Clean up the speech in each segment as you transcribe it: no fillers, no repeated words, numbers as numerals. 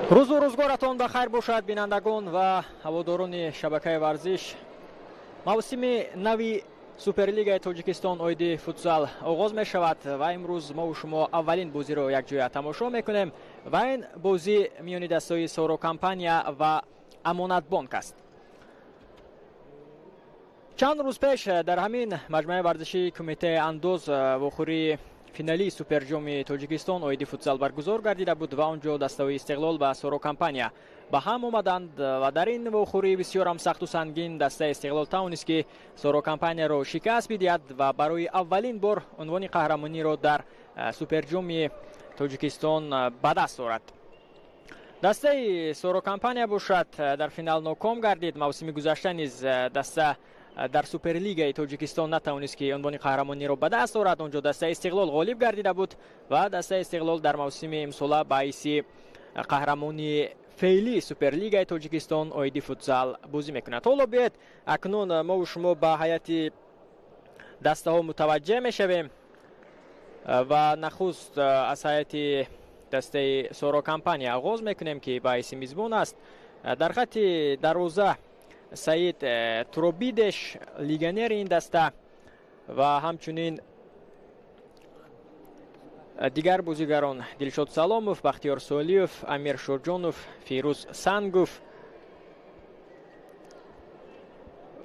Рӯзу рӯзгоратон ба хайр бошад, бинандагон ва ҳаводорони шабакаи варзиш. Мавсими нави Суперлигаи Тоҷикистон оиди футзал оғоз мешавад ва имрӯз мову шумо аввалин бозиро якҷоя тамошо мекунем ва ин бозӣ миёни дастаҳои Соро Компания ва Амонатбонк аст. Чанд рӯз пеш дар ҳамин маҷмӯаи варзишии Кумитаи андоз вохӯрии финалии Суперҷоми Тоҷикистон оиди футзал баргузор гардида буд ва он ҷо дастаҳои Истиқлол ва Соро Компания ба ҳам омаданд ва дар ин вохӯрии бисёрам сахту сангин дастаи Истиқлол тавонист, ки Соро Компанияро шикаст бидиҳад ва барои аввалин бор унвони қаҳрамониро дар Суперҷоми Тоҷикистон ба даст орад. Дастаи Соро Компания бошад, дар финал ноком гардид. Мавсими гузашта низ даста дар Суперлигаи Тоҷикистон натавонист, ки унвони қаҳрамониро ба даст орад. Он ҷо дастаи Истиқлол ғолиб гардида буд ва дастаи Истиқлол дар мавсими имсола ба ҳайси қаҳрамони феълии Суперлигаи Тоҷикистон оиди футзал бозӣ мекунад. Ҳоло биёед, акнун мову шумо ба ҳайати дастаҳо мутаваҷҷеҳ мешавем ва нахуст аз ҳайати дастаи Соро Компания оғоз мекунем, ки ба ҳайси мизбон аст. Дар хатти дарвоза Саид Туробидеш, легионери ин даста, ва ҳамчунин дигар бозигарон Дилшод Саломов, Бахтиёр Солиев, Амир Шоҷонов, Фирӯз Сангов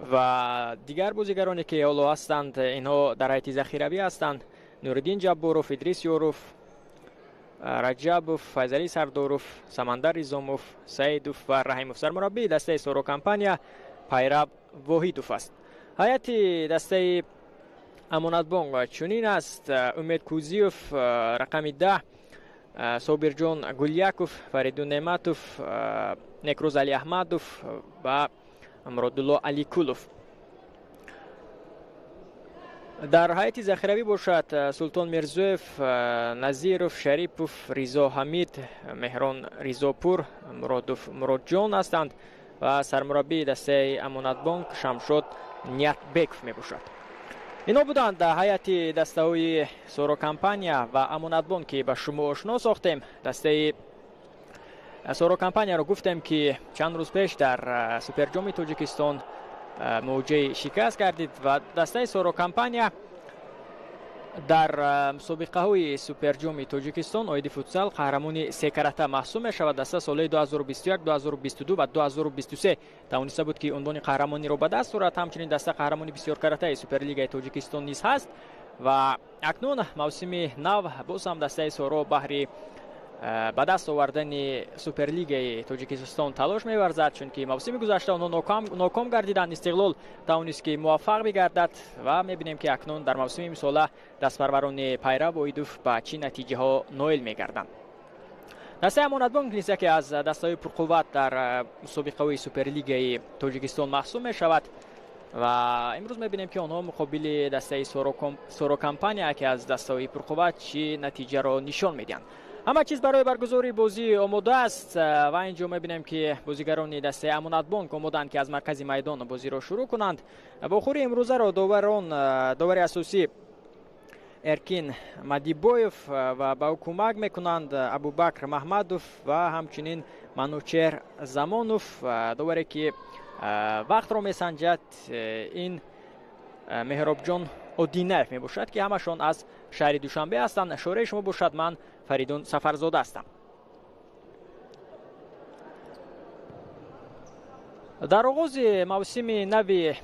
ва дигар бозигароне, ки ҳоло ҳастанд, инҳо дар ҳайати захиравӣ ҳастанд: Нуриддин Ҷабборов, Идрис Ёров, Раҷабов, Файзалӣ Сардоров, Самандар Изомов, Саидов ва Раҳимов. Сармураббии дастаи Соро Компания Пайраб Воҳидов аст. Ҳайати дастаи Амонатбонк чунин аст: Умед Кузиев, рақами 10, Собирҷон Гуляков, Фаридун Неъматов, Некрӯз Алиаҳмадов ва Муродулло Аликулов. Дар ҳайати захиравӣ бошад, Султон Мирзоев, Назиров, Шарипов, Ризо Ҳамид, Меҳрон Ризопур, Муродов Муродҷон ҳастанд ва сармураббии дастаи Амонатбонк Шамшод Ниятбеков мебошад. Инҳо буданд ҳайати дастаҳои Соро Компания ва Амонатбонк, ки ба шумо ошно сохтем. Дастаи Соро Компанияро гуфтем, ки чанд рӯз пеш дар Суперҷоми Тоҷикистон мавҷаи шикаст гардид ва дастаи Соро Компания дар мусобиқаҳои Суперҷоми Тоҷикистон оиди футзал қаҳрамони секарата маҳсуб мешавад. Даста солҳои 2021, 2022 ва 2023 тавониста буд, ки унвони қаҳрамониро ба даст орад. Ҳамчунин даста қаҳрамони бисёркаратаи Суперлигаи Тоҷикистон низ ҳаст ва акнун мавсими нав боз ҳам дастаи Соро баҳри ба даст овардани Суперлигаи Тоҷикистон талош меварзад, чунки мавсими гузашта онҳо ноком гардиданд. Истиқлол тавонист, ки муваффақ бигардад ва мебинем, ки акнун дар мавсими имсола дастпарварони Пайрав Воҳидов ба чӣ натиҷаҳо ноил мегарданд. Дастаи Амонатбонк низ яке аз дастаҳои пурқувват дар мусобиқаҳои Суперлигаи Тоҷикистон маҳсуб мешавад ва имрӯз мебинем, ки онҳо муқобили дастаи Соро Компания, яке аз дастаҳои пурқувват, чӣ натиҷаро нишон медиҳанд. Ҳама чиз барои баргузории бозӣ омода аст ва ин ҷо мебинем, ки бозигарони дастаи Амонатбонк омодаанд, ки аз маркази майдон бозиро шурӯъ кунанд. Вохӯрии имрӯзаро доварон, довари асосӣ Эркин Мадибоев ва ба ӯ кӯмак мекунанд Абубакр Маҳмадов ва ҳамчунин Манучер Замонов. Доваре, ки вақтро месанҷад, ин Меҳробҷон Одинаев мебошад, ки ҳамашон аз шаҳри Душанбе ҳастанд. Шораи шумо бошад, ман Фаридун Сафарзода ҳастам. Дар оғози мавсими нави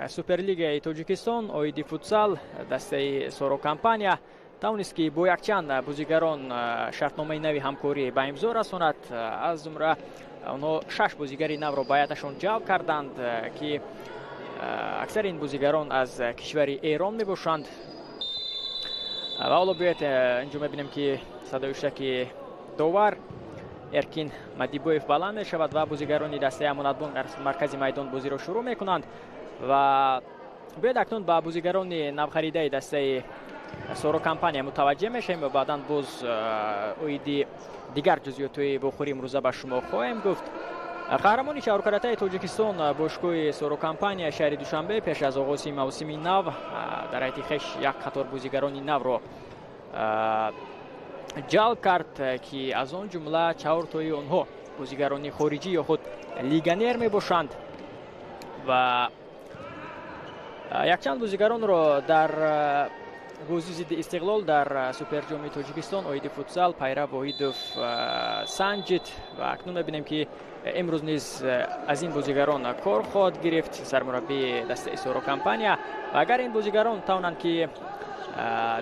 Суперлигаи Тоҷикистон оиди футзал дастаи Соро Компания тавонист, ки бо якчанд бозигарон шартномаи нави ҳамкорӣ ба имзо расонад. Аз ҷумла онҳо шаш бозигари навро ба ҳайаташон ҷалб карданд, ки аксари ин бозигарон аз кишвари Эрон мебошанд. Ва ҳоло биёед, инҷо мебинем, ки садои ҳуштаки довар Эркин Мадибоев баланд мешавад ва бозигарони дастаи Амонатбонк дар маркази майдон бозиро шурӯъ мекунанд. Ва биёед, акнун ба бозигарони навхаридаи дастаи Соро Компания мутаваҷҷеҳ мешавем ва баъдан боз оиди дигар ҷузъиётҳои вохӯрии имрӯза ба шумо хоҳем гуфт. Қаҳрамони чаҳоркаратаи Тоҷикистон, бошгоҳи Соро Компания шаҳри Душанбе, пеш аз оғози мавсими нав дар ҳайати хеш як қатор бозигарони навро ҷалб кард, ки аз он ҷумла 4 тои онҳо бозигарони хориҷӣ ё худ легионер мебошанд ва якчанд бозигаронро дар бозӣ зидди Истиқлол дар Суперҷоми Тоҷикистон оиди футзал Пайрав Воҳидов санҷид ва акнун мебинем, ки имрӯз низ аз ин бозигарон кор хоҳад гирифт сармураббии дастаи Соро Компания. Ва агар ин бозигарон тавонанд, ки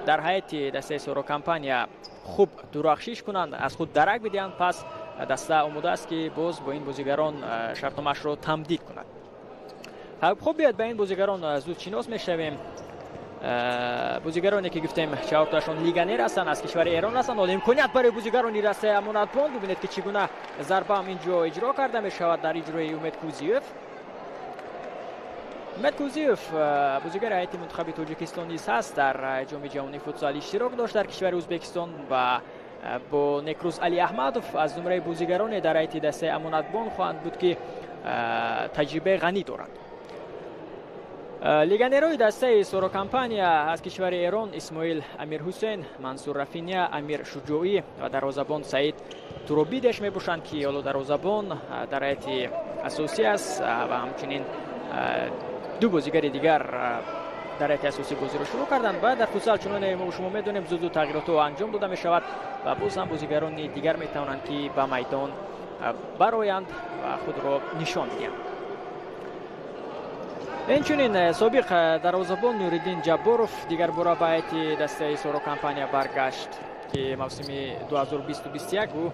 дар ҳайати дастаи Соро Компания хуб дурахшиш кунанд, аз худ дарак бидиҳанд, пас даста омода аст, ки боз бо ин бозигарон шартномаашро тамдид кунад. Хуб, биёед, ба ин бозигарон зуд шинос мешавем. Бозигароне, ки гуфтем, чаҳортоашон легионер ҳастанд, аз кишвари Эрон ҳастанд. Ҳоло имконият барои бозигарони дастаи Амонатбонк. Бибинед, ки чӣ гуна зарбаам ин ҷо иҷро карда мешавад дар иҷрои Умед Кузиев. Умед Кузиев бозигари ҳайати мунтахаби Тоҷикистон низ ҳаст, дар Ҷоми ҷаҳонии футзал иштирок дошт дар кишвари Ӯзбекистон ва бо Некрӯз Али Аҳмадов аз зумраи бозигароне дар ҳайати дастаи Амонатбонк хоҳанд буд, ки таҷрибаи ғанӣ доранд. Легионерҳои дастаи Соро Компания аз кишвари Эрон Исмоил Амирҳусейн, Мансур Рафиния, Амир Шуҷоӣ ва дарвозабон Саид Туробидеш мебошанд, ки ҳоло дарвозабон дар ҳайати асосӣ аст ва ҳамчунин ду бозигари дигар дар ҳайати асосӣ бозиро шурӯъ карданд. Ва дар футзал, чуноне мо шумо медонем, зуд зуд тағйиротҳо анҷом дода мешавад ва боз ҳам бозигарони дигар метавонанд, ки ба майдон бароянд ва худро нишон диҳанд. Инчунин собиқ дарвозабон Нуриддин Ҷабборов дигарбора ба ҳайати дастаи Соро Компания баргашт, ки мавсими 2020-21 ӯ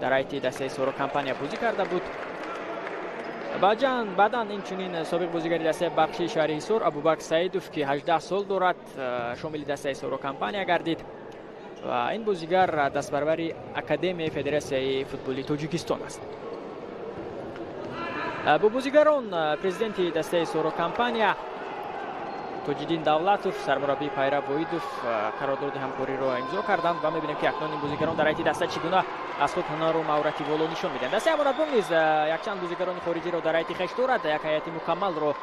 дар ҳайати дастаи Соро Компания бозӣ карда буд. Баъдан инчунин собиқ бозигари дастаи Барқчии шаҳри Ҳисор Абубакр Саидов, ки 18 сол дорад, шомили дастаи Соро Компания гардид ва ин бозигар дастбарвари Академияи Федератсияи футболи Тоҷикистон аст. Бо бозигарон президенти дастаи Соро Компания Тоҷиддин Давлатов, сармураббии Пайрав Воҳидов қарордоди ҳамкориро имзо карданд ва мебинем, ки акнун ин бозигарон дар ҳайати даста чӣ гуна аз худ ҳунару маҳорати воло нишон медиҳанд. Дастаи Амонатбонк низ якчанд бозигарони хориҷиро дар ҳайати хеш дорад, як ҳайати мукаммалро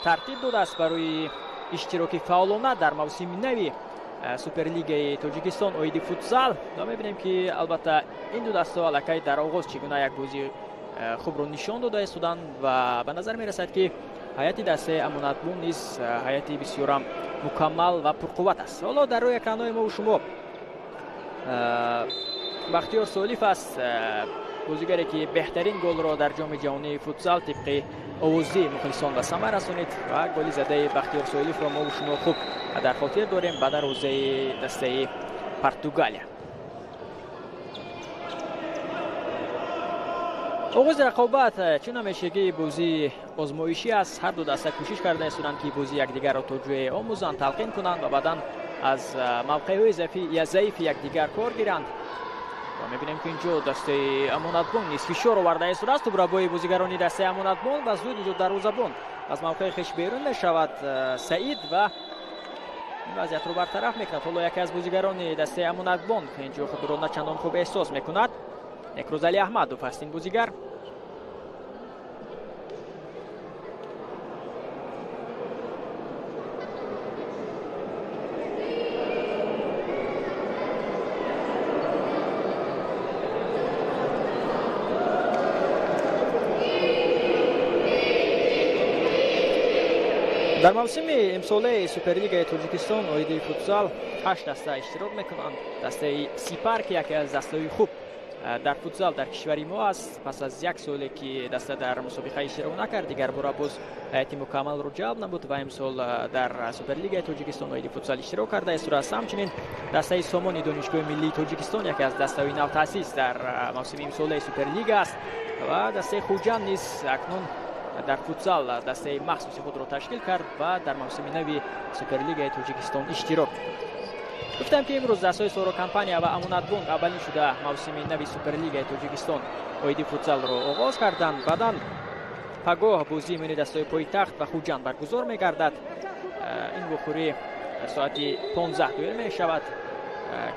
тартиб додааст барои иштироки фаъолона дар мавсими нави Суперлигаи Тоҷикистон оиди футзал. Ва мебинем, ки албатта ин ду дастаҳо аллакай дар оғоз чӣ гуна як бозии хубро нишон дода истоданд ва ба назар мерасад, ки ҳайати дастаи Амонатбонк низ ҳайати бисёрам мукаммал ва пурқувват аст. Ҳоло дар рӯи экранҳои мо шумо Бахтиёр Солиф аст, бозигаре, ки беҳтарин голро дар Ҷоми ҷаҳонии футзал тибқи овозии мухлисон ба самар расонид. Ва голи задаи Бахтиёр Солифро мо шумо хуб дар хотир дорем ба дарвозаи дастаи Португалия. Оғози рақобат чун ҳамешагӣ бозии озмоишӣ аст. Ҳар ду даста кӯшиш карда истоданд, ки бозии якдигарро то ҷое омӯзанд, талқин кунанд ва баъдан аз мавқеъҳои заифи якдигар кор гиранд. Ва мебинем, ки инҷо дастаи Амонатбонк низ фишор оварда истодааст. Тӯбрабои бозигарони дастаи Амонатбонк ва зуд инҷо дарвозабон аз мавқеи хеш берун мешавад Саид ва ин вазъиятро бартараф мекунад. Ҳоло яке аз бозигарони дастаи Амонатбонк инҷо худро на чандон хуб эҳсос мекунад. Некрӯзали Аҳмадов аст ин бозигар. Дар мавсими имсолаи Суперлигаи Тоҷикистон оиди футзал ҳашт даста иштирок мекунанд. Дастаи Сипар, ки яке аз дастаҳои хуб дар футзал дар кишвари мо аст, пас аз як соле, ки даста дар мусобиқа иштирок накард, дигарбора боз ҳайати мукаммалро ҷалб намуд ва имсол дар Суперлигаи Тоҷикистон оиди футзал иштирок карда истодааст. Ҳамчунин дастаи Сомони Донишгоҳи миллии Тоҷикистон яке аз дастаҳои навтаъсис дар мавсими имсолаи Суперлига аст ва дастаи Хуҷанд низ акнун дар футзал дастаи махсуси худро ташкил кард ва дар мавсими нави Суперлигаи Тоҷикистон иштирок мекунад. Гуфтам, ки имрӯз дастаҳои Соро Компания ва Амонатбонк аввалин шуда мавсими нави Суперлигаи Тоҷикистон оиди футзалро оғоз карданд. Баъдан пагоҳ бозии миёни дастаҳои Пойтахт ва Хуҷанд баргузор мегардад. Ин вохӯрӣ соати 15 доир мешавад,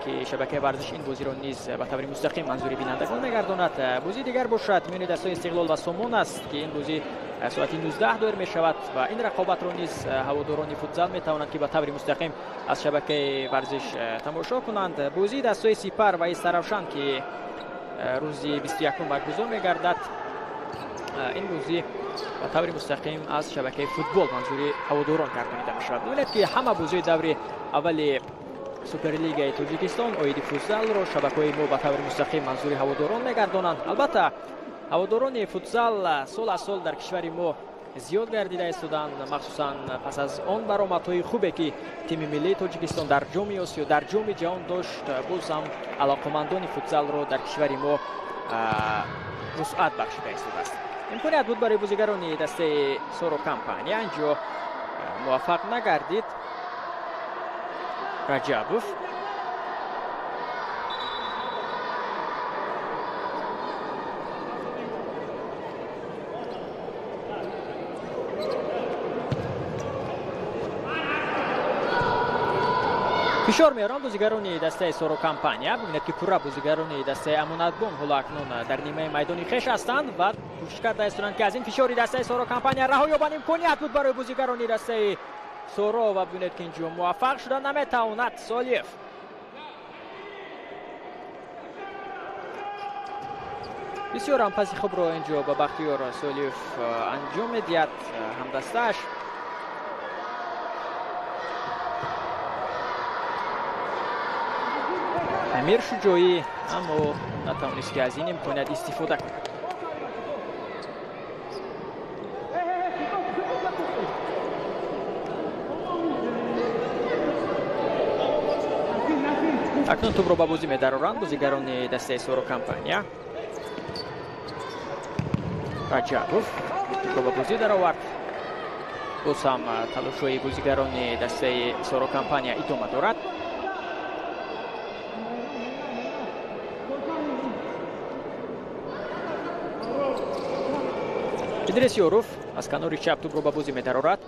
ки шабакаи Варзиш ин бозиро низ ба таври мустақим манзури бинандагон мегардонад. Бозии дигар бошад миёни дастаҳои Истиқлол ва Сомон аст, ки ин бозӣ Соати 19 доир мешавад ва ин рақобатро низ ҳаводорони футзал метавонанд, ки ба таври мустақим аз шабакаи варзиш тамошо кунанд. Бозии дастҳои Сипар ва Истаравшан, ки рӯзи 21 баргузор мегардад, ин бозӣ ба таври мустақим аз шабакаи футбол манзури ҳаводорон гардонида мешавад. Бибинед, ки ҳама бозиҳои даври аввали Суперлигаи Тоҷикистон оиди футзалро шабакаҳои мо ба таври мустақим манзури ҳаводорон мегардонанд. Албатта, ҳаводорони футзал сол аз сол дар кишвари мо зиёд гардида истоданд, махсусан пас аз он баромадҳои хубе, ки тими миллии Тоҷикистон дар Ҷоми Осиё, дар Ҷоми ҷаҳон дошт, боз ҳам алоқамандони футзалро дар кишвари мо вусъат бахшида истодааст. Имконият буд барои бозигарони дастаи Соро Компания, инҷо муваффақ нагардид Раҷабов. Фишор меоранд бозигарони дастаи Соро Компания. Бибинед, ки пурра бозигарони дастаи Амонатбонк ҳоло акнун дар нимаи майдони хеш ҳастанд ва кӯшиш карда истоданд, ки аз ин фишори дастаи Соро Компания раҳо ёбанд. Имконият буд барои бозигарони дастаи Соро ва бибинед, ки инҷо муваффақ шуда наметавонад Солиев. Бисёр ҳам паси хубро инҷо ба Бахтиёр Солиев анҷом медиҳад ҳамдастааш. Амир Шуҷоӣ аммо натавонист, ки аз ин имконият истифода кунад. Акнун тӯбро ба бозӣ медароранд бозигарони дастаи Соро Компания. Раҷабов тӯбро ба бозӣ даровард. Боз ҳам талошҳои бозигарони дастаи Соро Компания идома дорад. Идрис Ёров аз канори чап тӯбро ба бозӣ медарорад.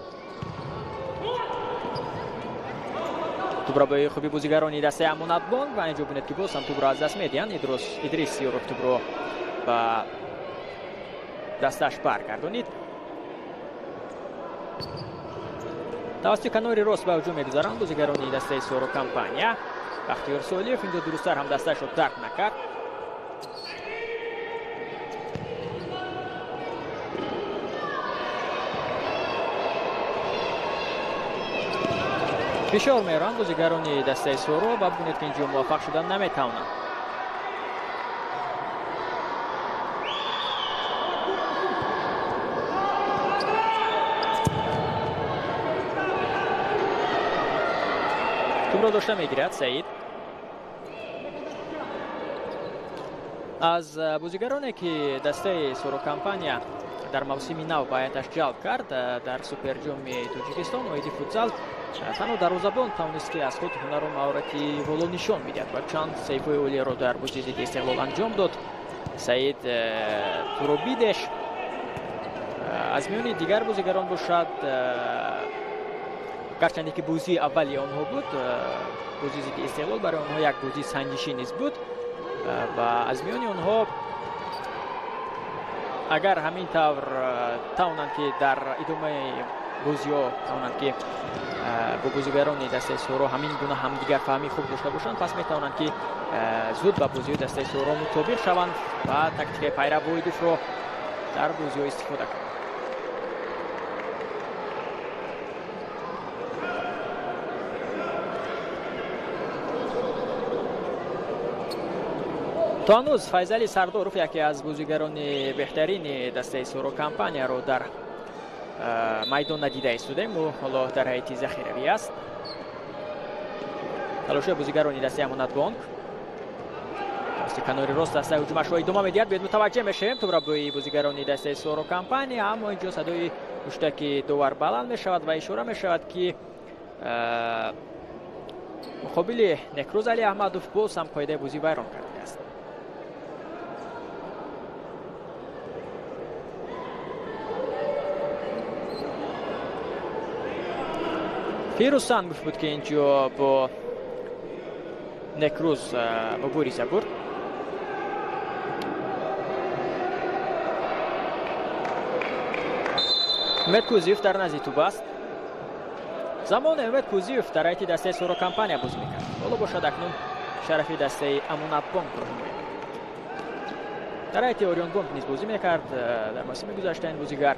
Тӯбро ба хуби бозигарони дастаи Амонатбонк ва инҷо бинед, ки боз ҳам тӯбро аз даст медиҳанд. Идрис Ёров тӯбро ба дасташ баргардонид. Тавассути канори рост ба ҳуҷум мегузаранд бозигарони дастаи Соро Компания. Бахтиёр Солиев инҷо дурусттар ҳам дасташро дарк накард. Фишор меоранд бозигарони дастаи Соро ва бибинед, ки инҷо муваффақ шуда наметавонанд. Тӯбро дошта мегирад Саид. Аз бозигароне, ки дастаи Соро Компания дар мавсими нав ба ҳайаташ ҷалб кард дар Суперҷоми Тоҷикистон оиди футзал, танҳо дарвозабон тавонист, ки аз худ ҳунару маҳорати воло нишон бидиҳад ва чанд саҳифаи олиеро дар бозии зидди Истиқлол анҷом дод. Саид Туробидеш аз миёни дигар бозигарон бошад, гарчанде ки бозии аввали онҳо буд, бозии зидди Истиқлол барои онҳо як бозии санҷишӣ низ буд ва аз миёни онҳо агар ҳамин тавр тавонанд, ки дар идомаи бозиҳо тавонанд, ки бо бозигарони дастаи Соро ҳамин гуна ҳамдигарфаҳмии хуб дошта бошанд, пас метавонанд, ки зуд ба бозиҳои дастаи Соро мутобиқ шаванд ва тактикаи Пайрав Воҳидовро дар бозиҳо истифода кунанд. То ҳанӯз Файзали Сардоров, яке аз бозигарони беҳтарини дастаи Соро Компанияро дар майдон надида истодем. Ӯ ҳоло дар ҳайати захиравӣ аст. Талошҳои бозигарони дастаи Амонатбонк тавассути канори рост дастаи ҳуҷумашро идома медиҳад. Биёед мутаваҷҷеҳ мешавем тӯбрабои бозигарони дастаи Соро Компания, аммо инҷо садои муштаки довар баланд мешавад ва ишора мешавад, ки муқобили Некрӯз Али Аҳмадов боз ҳам қоидаи бозӣ вайрон кардааст. Фирӯз Сангов буд, ки инҷо бо Некрӯз мубориза бурд. Умед Кузиев дар назди тӯб аст. Замоне Умед Кузиев дар ҳайати дастаи Соро компания бозӣ мекард. Ҳоло бошад акнун шарафи дастаи Амонатбонкро ҳимоя мекунад. Дар ҳайати Орионбонк низ бозӣ мекард дар мавсими гузашта ин бозигар.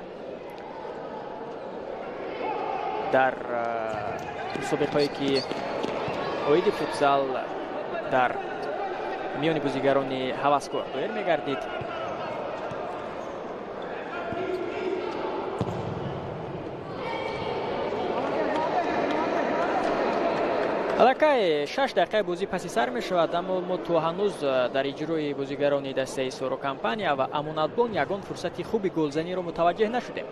Дар мусобиқаҳое ки оиди футзал дар миёни бозигарони ҳаваскор доир мегардид. Аллакай 6 дақиқаи бозӣ паси сар мешавад, аммо мо то ҳанӯз дар иҷрои бозигарони дастаи Соро компания ва Амонатбонк ягон фурсати хуби голзаниро мутаваҷҷеҳ нашудем.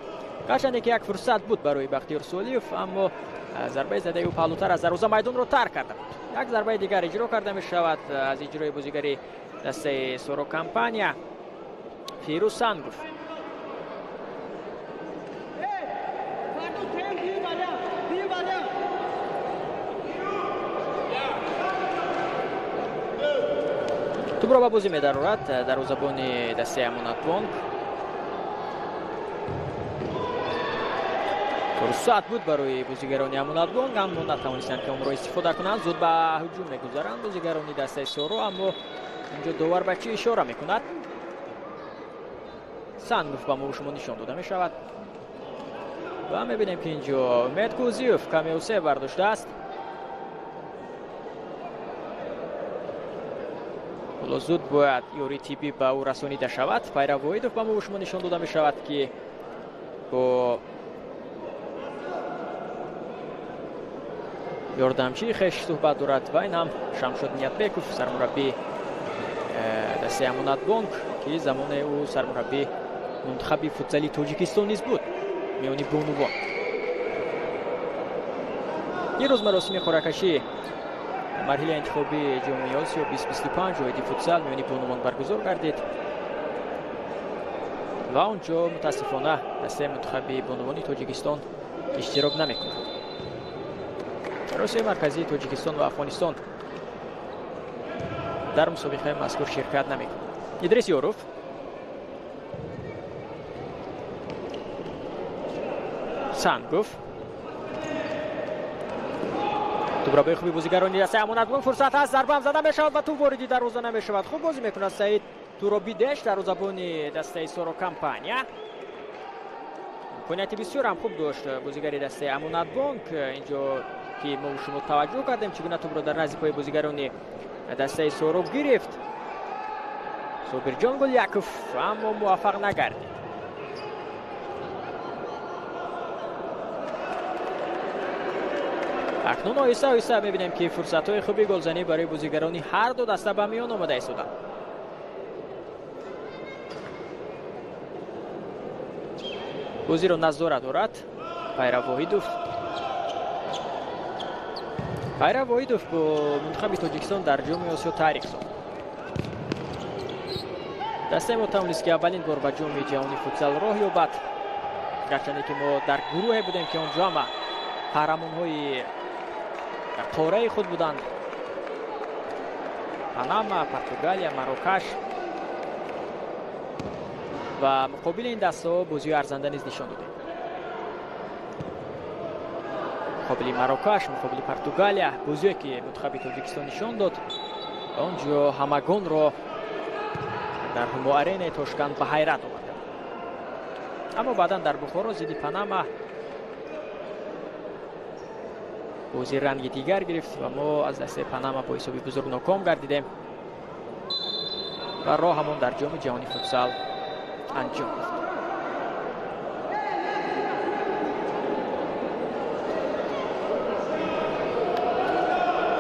Гарчанде ки як фурсат буд барои Бахтиёр Солиев, аммо зарбаи задаи ӯ паҳлӯтар аз дарвоза майдонро тарк карда буд. Як зарбаи дигар иҷро карда мешавад аз иҷрои бозигари дастаи Соро компания Фирӯз Сангов. Тӯбро ба бозӣ медарорад дарвозабони дастаи Амонатбонк. Фурсат буд барои бозигарони Амонатбонк, аммо натавонистанд ки онро истифода кунанд. Зуд ба ҳуҷум мегузаранд бозигарони дастаи Соро, аммо инҷо довар ба чӣ ишора мекунад? Сангов ба мо шумо нишон дода мешавад ва мебинем ки инҷо Умед Кузиев каме усе бардоштааст. Ҳоло зуд бояд ёрии тиббӣ ба ӯ расонида шавад. Пайрав Воҳидов ба мо шумо нишон дода мешавад ки бо ёрдамчии хеш суҳбат дорад ва ин ҳам Шамшод Ниятбеков, сармураббии дастаи Амонатбонк, ки замоне ӯ сармураббии мунтахаби футзали Тоҷикистон низ буд миёни бонувон. Дирӯз маросими қуръакашӣ марҳилаи интихобии Ҷоми Осиё 2025 оиди футзал миёни бонувон баргузор гардид ва он ҷо мутаассифона дастаи мунтахаби бонувони Тоҷикистон иштирок намекунад. Осиёи Марказии Тоҷикистон ва Афғонистон дар мусобиқаи мазкур ширкат намекунад. Идрис Ёров Сангов. Тӯбро ба хуби бозигарони дастаи Амонатбонк фурсат ҳаст, зарба ҳам зада мешавад ва тӯб вориди дарвоза намешавад. Хуб бозӣ мекунад Саид Туробидеш, дарвозабони дастаи Соро компания. Имконияти бисёр ҳам хуб дошт бозигари дастаи Амонатбонк. Инҷо ки мо шумо таваҷҷӯҳ кардем, чӣ гуна тӯбро дар назди пои бозигарони дастаи Соро гирифт Собирҷон Гуляков, аммо муваффақ нагардид. Акнун оҳиста оҳиста мебинем ки фурсатҳои хуби голзанӣ барои бозигарони ҳар ду даста ба миён омада истоданд. Бозиро назора дорад Пайрав Воҳидов. Пайрав Воҳидов бо мунтахаби Тоҷикистон дар Ҷоми Осиё таърих сохт. Дастаи мо тавонист ки аввалин бор ба Ҷоми ҷаҳони футзал роҳ ёбад. Гарчанде ки мо дар гурӯҳе будем ки он ҷо ҳама қаҳрамонҳои қораи худ буданд: Панама, Португалия, Марокаш ва муқобили ин дастаҳо бозиҳои арзанда низ нишон додем. Муқобили Марокаш, муқобили Португалия бозиҳое ки мунтахаби Тоҷикистон нишон дод, он ҷо ҳамагонро дар Ҳумо аренаи Тошканд ба ҳайрат оварда. Аммо баъдан дар Бухоро зидди Панама бозӣ ранги дигар гирифт ва мо аз дастаи Панама бо ҳисоби бузург ноком гардидем ва роҳамон дар Ҷоми ҷаҳони футзал анҷом ёфт.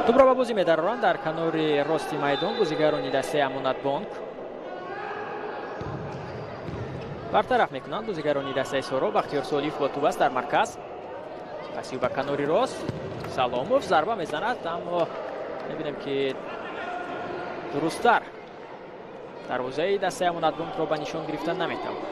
Тӯбро ба бозӣ медароранд дар канори рости майдон бозигарони дастаи Амонатбонк. Бартараф мекунанд бозигарони дастаи Соро. Бахтиёр Солиев бо тӯб аст дар марказ. Пасиу ба канори рост Саломов зарба мезанад, аммо мебинем ки дурусттар дарвозаи дастаи Амонатбонкро ба нишон гирифта наметавонад.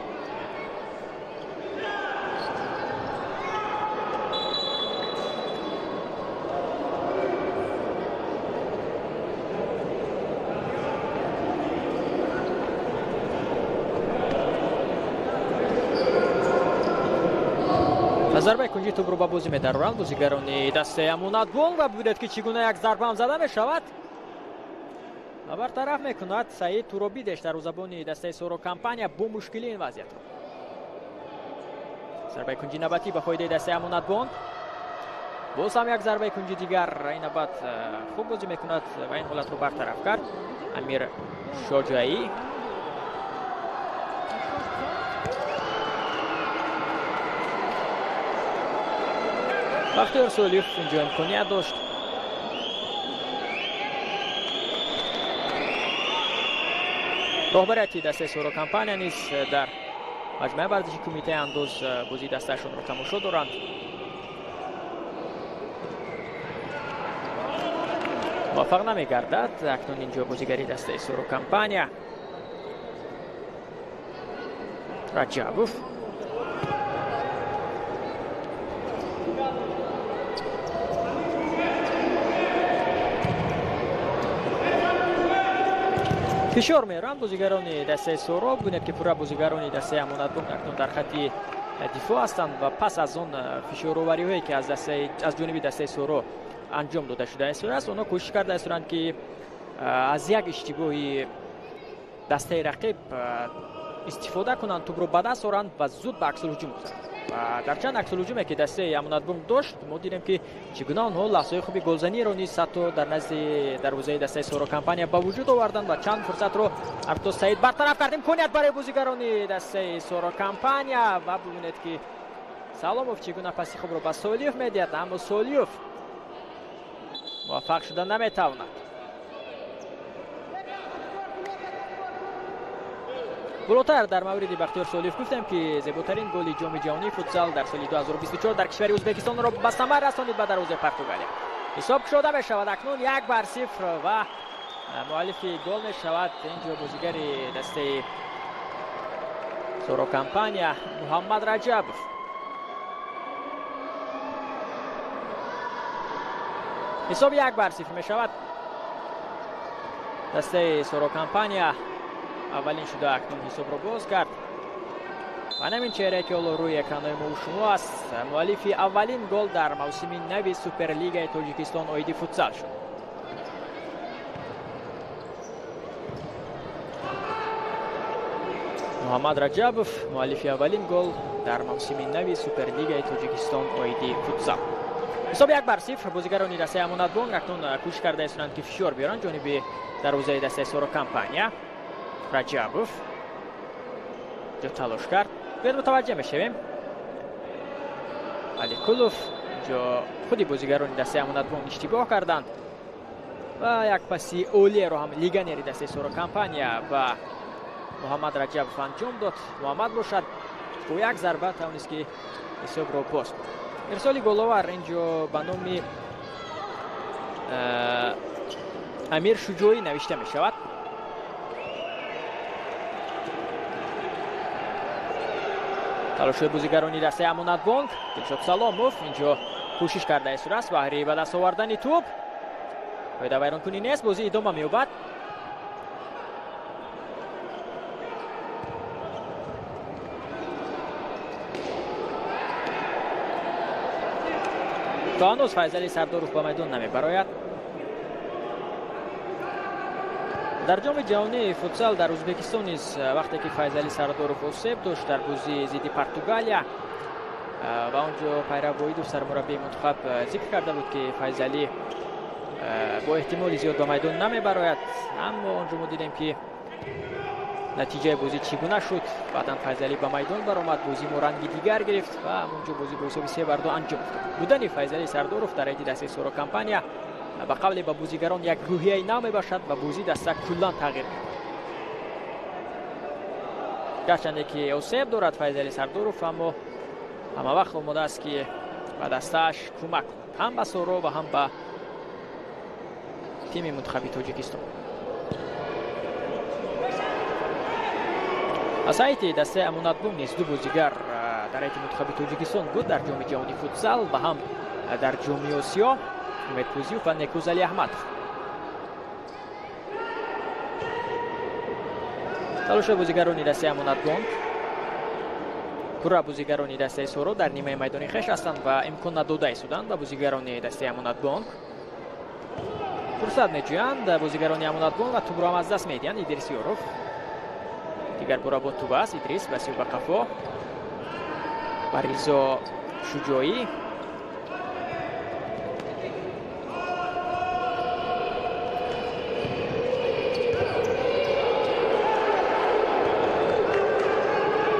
Зарбаи кунҷи тӯбро ба бозӣ медароранд бозигарони дастаи Амонатбонк ва бибинед, ки чӣ гуна як зарба ҳам зада мешавад ва бартараф мекунад Саид Туробидеш, дарвозабони дастаи Соро Компания, бо мушкилӣ ин вазъиятро. Зарбаи кунҷи навбатӣ ба фоидаи дастаи Амонатбонк. Боз ҳам як зарбаи кунҷи дигар, ин навбат хуб бозӣ мекунад ва ин ҳолатро бартараф кард Амир Шоҷаӣ. Бахтиёр Солиев инҷо имконият дошт. Роҳбарияти дастаи Соро Компания низ дар маҷмӯаи варзиши кумитаи андоз бозии дастаашонро тамошо доранд. Муваффақ намегардад акнун инҷо бозигари дастаи Соро Компания Раҷабов. Фишор меоранд бозигарони дастаи Соро. Бубинед, ки пурра бозигарони дастаи Амонатбонк акнун дар хатти дифоъ ҳастанд ва пас аз он фишоровариҳое, ки аз ҷониби дастаи Соро анҷом дода шудааст, онҳо кӯшиш кардаистанд, ки аз як иштибоҳи дастаи рақиб истифода кунанд, тӯбро ба даст оранд ва зуд ба аксулҳуҷум гузаранд. Ва дар чанд аксулҳуҷуме, ки дастаи Амонатбонк дошт, мо дидем, ки чӣ гуна онҳо лаҳзаҳои хуби голзаниро низ ҳатто дар назди дарвозаи дастаи Соро Компания ба вуҷуд оварданд ва чанд фурсатро ҳатто Саид бартараф кард. Имконият барои бозигарони дастаи Соро Компания ва бубинед, ки Саломов чӣ гуна паси хубро ба Солиев медиҳад, аммо Солиев муваффақ шуда наметавонад. Болотар дар мавриди Бахтиёр Солиев гуфтем, ки зеботарин голи ҷоми ҷаҳонии футзал дар соли 2024 дар кишвари Ӯзбекистонро ба самар расонид ба дарвозаи Португалия. Ҳисоб кушода мешавад акнун 1-0 ва муаллифи гол мешавад инҷо бозигари дастаи Соро Компания Муҳаммад Раҷабов. Ҳисоб 1-0 мешавад. Дастаи Соро Компания аввалин шуда акнун ҳисобро боз кард. Ва ҳамин чеҳрае, ки ҳоло рӯи экранҳои мо шумо аст, муаллифи аввалин гол дар мавсими нави Суперлигаи Тоҷикистон оиди футзал шуд. Муҳаммад Раҷабов муаллифи аввалин гол дар мавсими нави Суперлигаи Тоҷикистон оиди футзал. Ҳисоб 1-0. Бозигарони дастаи Амонатбонк акнун кӯшиш кардаистанд, ки фишор биёранд ҷониби дарвозаи дастаи Соро Компания. Раҷабов ҷо талош кард. Биёед мутаваҷҷеҳ мешавем. Аликулов ҷо худи бозигарони дастаи Амонатбонк иштибоҳ карданд ва як паси олиеро ҳам легионери дастаи Соро Компания ба Муҳаммад Раҷабов анҷом дод. Муҳаммад бошад бо як зарба тавонист, ки ҳисобро боз кунад. Ирсоли головар инҷо ба номи Амир Шуҷоӣ навишта мешавад. Талошҳои бозигарони дастаи Амонатбонк. Дилшод Саломов инҷо кӯшиш кардаистааст баҳри ба даст овардани тӯб. Қоидавайронкунӣ нест, бозӣ идома меёбад. То ҳанӯз Файзали Сардоров ба майдон намебарояд. Дар ҷоми ҷаҳонии футзал дар Ӯзбекистон низ вақте ки Файзали Сардоров осеб дошт дар бозии зидди Португалия ва онҷо Пайрав Воҳидов сармураббии мунтахаб зикр карда буд, ки Файзалӣ бо эҳтимоли зиёд ба майдон намебарояд, аммо онҷо мо дидем, ки натиҷаи бозӣ чӣ гуна шуд. Баъдан Файзалӣ ба майдон баромад, бозӣ мо ранги дигар гирифт ва онҷо бозӣ бо ҳисоби 3-2 анҷом ёфт. Будани Файзали Сардоров дар ҳайати дастаи Соро Компания ба қавле ба бозигарон як рӯҳияи нав мебахшад ва бозӣ даста куллан тағйир меёбад. Гарчанде ки осеб дорад Файзали Сардоров, аммо ҳама вақт омода аст, ки ба дастааш кӯмак кунад, ҳам ба Соро ва ҳам ба тими мунтахаби Тоҷикистон. Аз ҳайати дастаи Амонатбонк низ ду бозигар дар ҳайати мунтахаби Тоҷикистон буд дар ҷоми ҷаҳонии футзал ва ҳам дар ҷоми Осиё. Умед Пузиев ва Некӯз Алиаҳмадов. Талошҳои бозигарони дастаи Амонатбонк. Пурра бозигарони дастаи Соро дар нимаи майдони хеш ҳастанд ва имкон надода истоданд ба бозигарони дастаи Амонатбонк. Фурсат меҷӯянд бозигарони Амонатбонк ва тӯбро ҳам аз даст медиҳанд. Идрис Ёров дигар бора бо тӯб аст. Идрис ба сӯи ба қафо ба Ризо Шуҷоӣ.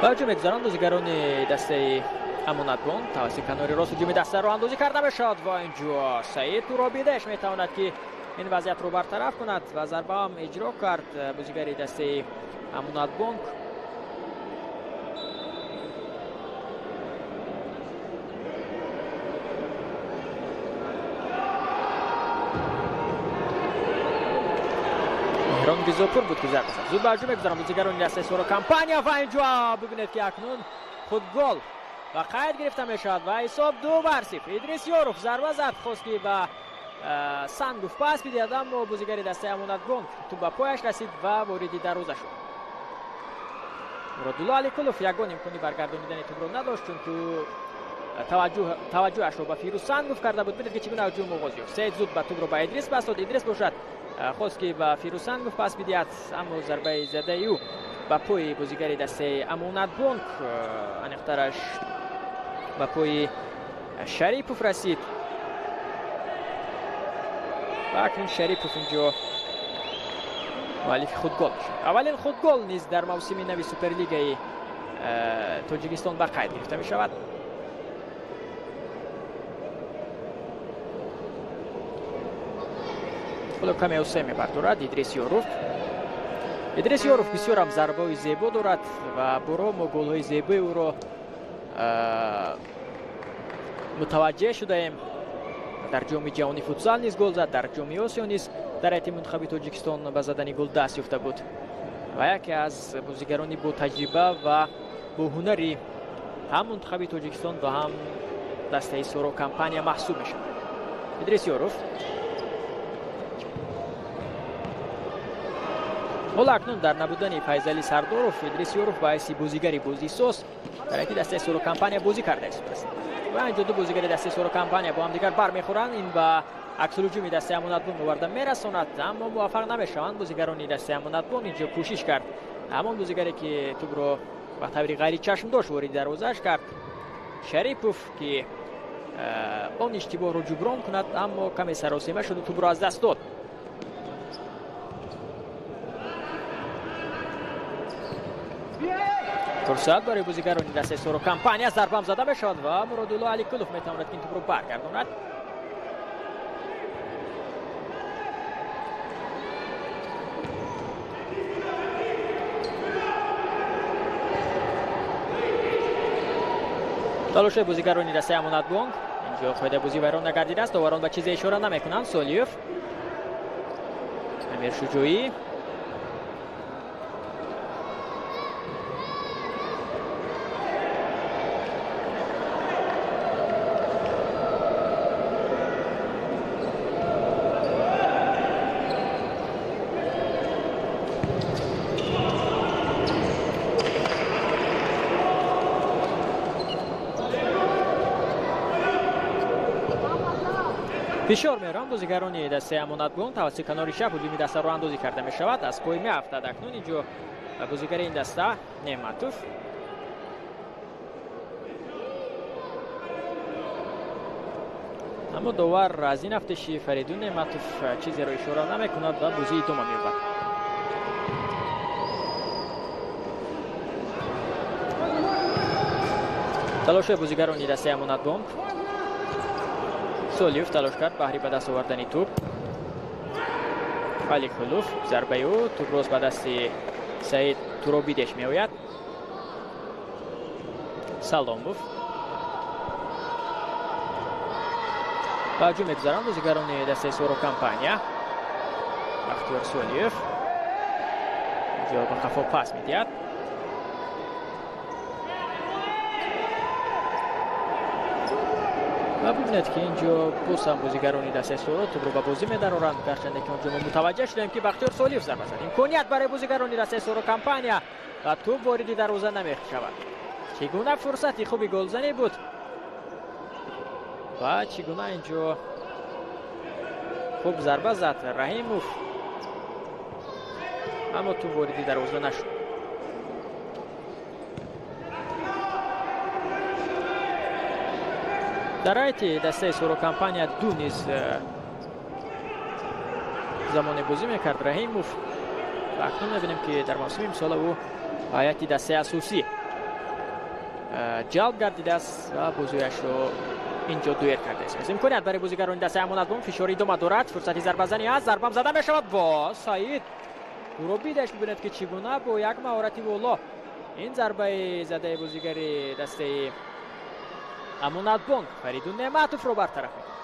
Ба ҳуҷум мегузаранд бозигарони дастаи Амонатбонк. Тавассути канори рост ҳуҷуми дастаро андозӣ карда мешавад ва инҷо Саид Туробидеш метавонад ки ин вазъиятро бартараф кунад ва зарба ҳам иҷро кард бозигари дастаи Амонатбонк. Меҳрон Ризопур буд ки зарба зад. Зуд ба ҳуҷум мегузаранд бозигарони дастаи Соро Компания ва инҷо бибинед ки акнун худ гол ва қайд гирифта мешавад ва ҳисоб 2-0. Идрис Ёров зарба зад, хост ки ба Сангов пас бидиҳад, аммо бозигари дастаи Амонатбонк тӯб ба пояш расид ва вориди дарвоза шуд. Муродулло Аликулов ягон имкони баргардонидани тӯбро надошт, чунки таваҷҷӯҳашро ба Фирӯз Сангов карда буд. Бинед ки чӣ гуна ҳуҷум оғоз ёфт. Саид зуд ба тӯбро ба Идрис пас дод. Идрис бошад хост ки ба Фирӯз Сангов пас бидиҳад, аммо зарбаи задаи ӯ ба пои бозигари дастаи Амонатбонк, аниқтараш ба пои Шарипов расид. Ва акнун Шарипов инҷо муаллифи худгол мешавад. Аввалин худгол низ дар мавсими нави Суперлигаи Тоҷикистон ба қайд гирифта мешавад. Худо каме усе мебардорад Идрис Ёров. Идрис Ёров бисёр ҳам зарбаҳои зебо дорад ва боро мо голҳои зебои ӯро мутаваҷҷеҳ шудаем. Дар ҷоми ҷаҳони футзал низ гол зад, дар ҷоми Осиё низ дар ҳайати мунтахаби Тоҷикистон ба задани гол даст ёфта буд ва яке аз бозигарони ботаҷриба ва бо ҳунари ҳам мунтахаби Тоҷикистон ва ҳам дастаи Соро Компания маҳсуб мешавад. Идрис Ёров ҳоло акнун дар набудани Файзали Сардоров, Идрис Ёров ба ҳайси бозигари бозисоз дар ҳайати дастаи Соро Компания бозӣ карда истодааст. Ва инҷо ду бозигари дастаи Соро Компания бо ҳамдигар бармехӯранд. Ин ба аксулҳуҷуми дастаи Амонатбонк оварда мерасонад, аммо муваффақ намешаванд бозигарони дастаи Амонатбонк. Инҷо кӯшиш кард ҳамон бозигаре ки тӯбро ба таври ғайричашмдошт вориди дарвозааш кард, Шарипов, ки он иштибоҳро ҷуброн кунад, аммо каме саросема шуду тӯбро аз даст дод. Фурсат барои бозигарони дастаи Соро Компания, зарбаам зада мешавад ва Муродулло Аликулов метавонад ки ин тӯбро баргардонад. Талошҳои бозигарони дастаи Амонатбонк. Инҷо қоидаи бозӣ вайрон нагардидааст, доварон ба чизе ишора намекунанд. Солиев, Амир Шуҷоӣ. Фишор меоранд бозигарони дастаи Амонатбонк. Тавассути канори чап ҳуҷуми дастаро андозӣ карда мешавад. Аз пой меафтад акнун инҷо бозигари ин даста Неъматов. Аммо довар аз ин афтиши Фаридун Неъматов чизеро ишора намекунад ва бозӣ идома меёбад. Талошҳои бозигарони дастаи Амонатбонк. Солиев талош кард баҳри ба даст овардани тӯб. Аликулов зарбаи ӯ, тӯб рост ба дасти Саид Туробидеш меояд. Саломов ба ҳуҷум мегузаранд бозигарони дастаи Соро Компания. Бахтиёр Солиев инҷо ба қафо пас медиҳад. Ва бибинед ки инҷо боз ҳам бозигарони дастаи Соро тӯбро ба бозӣ медароранд. Гарчанде ки онҷо мо мутаваҷҷеҳ шудем ки Бахтиёр Солиев зарба зад. Имконият барои бозигарони дастаи Соро Компания ва тӯб вориди дарвоза намешавад. Чӣ гуна фурсати хуби голзанӣ буд ва чӣ гуна инҷо хуб зарба зад Раҳимов, аммо тӯб вориди дарвоза нашуд. Дар ҳайати дастаи Соро Компания 2 низ замоне бозӣ мекард Раҳимов ва акнун мебинем, ки дар мавсими имсола ӯ ба ҳайати дастаи асосӣ ҷалб гардидааст ва бозиашро инҷо дуэр кардааст. Имконият барои бозигарони дастаи Амонатбонк, фишори идома дорад, фурсати зарбазанӣ аст, зарбам зада мешавад ва Саид Туробидаш мебинад, ки чӣ гуна бо як маҳорати воло ин зарбаи задаи бозигари дастаи Амонатбонк Фаридун Неъматовро бартараф мекунад.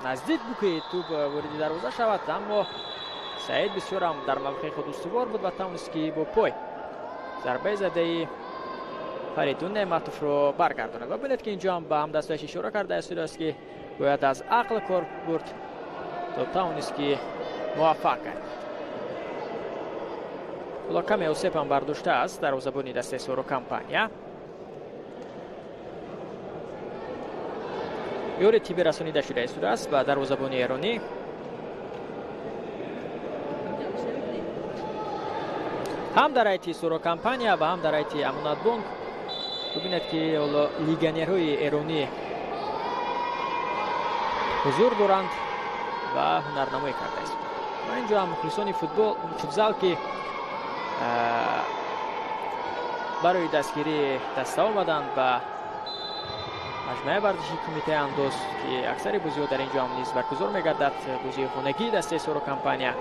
Наздик буд, ки тӯб вориди дарвоза шавад, аммо Саид бисёр ҳам дар мавқеи худ устувор буд ва тавонист, ки бо пой зарбаи задаи Фаридун Неъматовро баргардонад. Ва бинед, ки инҷо ҳам ба ҳамдастаяш ишора кардааст, ки бояд аз ақл кор бурд то тавонист, ки муваффақ гардад. Ҳоло каме осеб ҳам бардоштааст дарвозабони дастаи Соро Компания. Ёри тиббӣ расонида шуда истодааст ба дарвозабони эронӣ. Ҳам дар ҳайати Соро Компания ва ҳам дар ҳайати Амонатбонк бибинед, ки ҳоло легионерҳои эронӣ ҳузур доранд ва ҳунарнамоӣ кардааст. Ва инҷо ҳам мухлисони футзал, ки барои дастгирии даста омаданд ба маҷмӯаи варзишии Кумитаи андоз, ки аксари бозиҳо дар инҷо ҳам низ баргузор мегардад, бозии хонагии дастаи Соро Компания.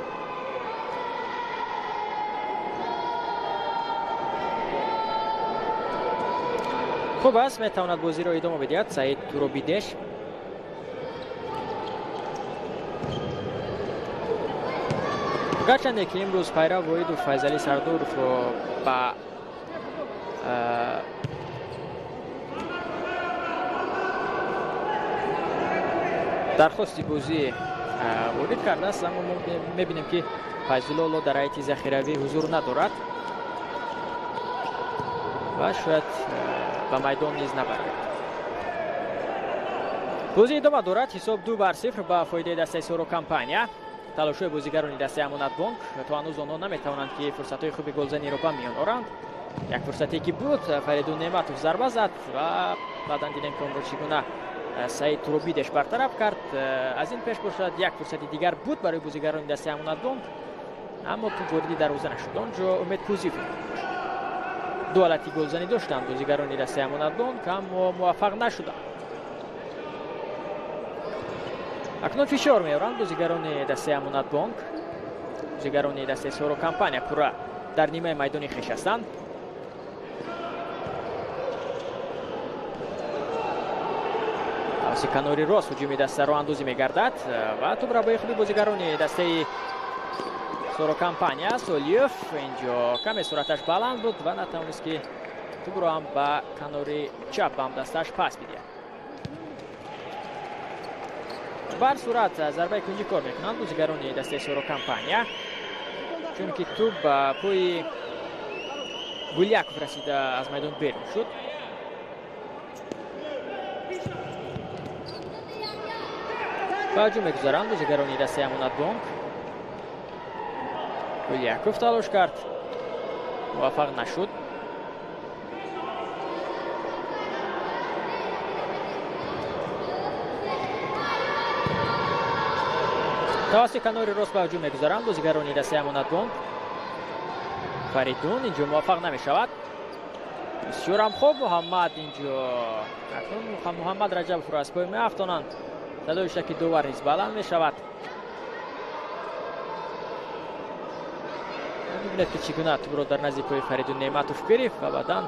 Хуб аст, метавонад бозиро идома бидиҳад Саид Туробидеш. Гарчанде ки имрӯз Пайрав Воҳидов Файзалӣ Сардоровро ба дархости бозӣ ворид кардааст, аммо мо мебинем, ки Файзулло дар ҳайати захиравӣ ҳузур надорад ва шояд ба майдон низ набарояд. Бозӣ идома дорад, ҳисоб 2-0 ба фоидаи дастаи Соро Компания. Талошҳои бозигарони дастаи Амонатбонк то ҳанӯз онҳо наметавонанд, ки фурсатҳои хуби голзаниро ба миён оранд. Як фурсате ки буд, Фаридун Неъматов зарба зад ва баъдан дидем, ки онро чӣ гуна Саид Туробидеш бартараф кард. Аз ин пеш бошад як фурсати дигар буд барои бозигарони дастаи Амонатбонк, аммо тӯб вориди дарвоза нашуд. Он ҷо Умед Кузиев ду ҳолати голзанӣ доштанд бозигарони дастаи Амонатбонк, аммо муваффақ нашуданд. Акнун фишор меоранд бозигарони дастаи Амонатбонк. Бозигарони дастаи Соро Компания пурра дар нимаи майдони хеш ҳастанд. Тавассути канори рост ҳуҷуми даста роҳандозӣ мегардад ва тӯбрабои хуби бозигарони дастаи Соро Компания. Солиев инҷо каме суръаташ баланд буд ва натавонист, ки тӯбро ҳам ба канори чап ба ҳамдастааш пас бидиҳад. Бар сурат зарбаи кунҷӣ кор мекунанд бозигарони дастаи Соро Компания, чунки тӯб ба пои Гуляков расида аз майдон берун шуд. Ба ҳуҷум мегузаранд бозигарони дастаи Амонатбонк. Гуляков талош кард, муваффақ нашуд. Тавассути канори рост ба ҳуҷум мегузаранд бозигарони дастаи Амонатбонк. Фаридун инҷо муваффақ намешавад. Бисёрам хуб Муҳаммад инҷо акнун Муҳаммад Раҷабовро аз пой меафтонанд. Садои шаки довар низ баланд мешавад. Мебинед, ки чӣ гуна тӯбро дар назди пои Фаридун Неъматов гирифт ва баъдан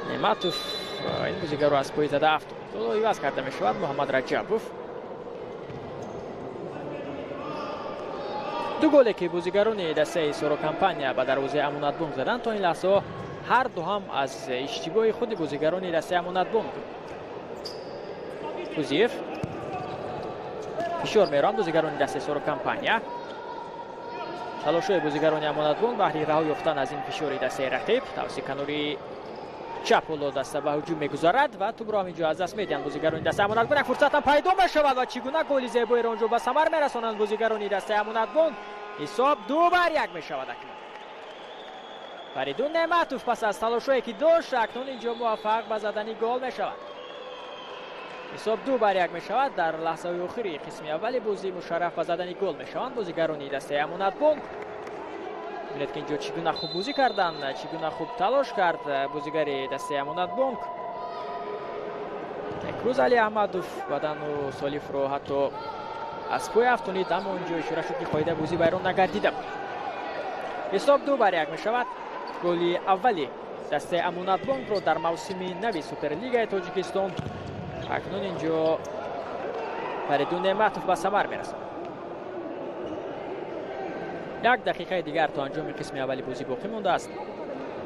Неъматов ин бозигарро аз пой зада афтод. Ҳоло иваз карда мешавад Муҳаммад Раҷабов. Ду голе ки бозигарони дастаи Соро Компания ба дарвозаи Амонатбонк заданд, то ин лаҳзаҳо ҳар ду ҳам аз иштибоҳи худи бозигарони дастаи Амонатбонк буд. Кузиев фишор мераванд бозигарони дастаи Соро Компания. Талошҳои бозигарони Амонатбонк баҳри раҳо ёфтан аз ин фишори дастаи рақиб. Тавассути канори чап ҳоло даста ба ҳуҷум мегузарад ва тӯбро ҳам инҷо аз даст медиҳанд бозигарони дастаи Амонатбонк. Як фурсат ҳам пайдо мешавад ва чӣ гуна голи зебоеро онҷо ба самар мерасонанд бозигарони дастаи Амонатбонк. Ҳисоб 2-1 мешавад акнун. Фаридун Неъматов пас аз талошҳое ки дошт, акнун инҷо муваффақ ба задани гол мешавад. Ҳисоб 2-1 мешавад. Дар лаҳзаҳои охири қисми аввали бозӣ мушарраф ба задани гол мешаванд бозигарони дастаи Амонатбонк. Бибинед ки инҷо чӣ гуна хуб бозӣ карданд, чӣ гуна хуб талош кард бозигари дастаи Амонатбонк. Некрӯз Али Аҳмадов баъдан ӯ Солифро ҳатто аз пой афтонид, аммо инҷо ишора шуд ки қоидаи бозӣ вайрон нагардида буд. Ҳисоб 2-1 мешавад. Голи аввали дастаи Амонатбонкро дар мавсими нави Суперлигаи Тоҷикистон акнун инҷо Фаридун Неъматов ба самар мерасонад. Як дақиқаи дигар то анҷоми қисми аввали бозӣ боқӣ мондааст.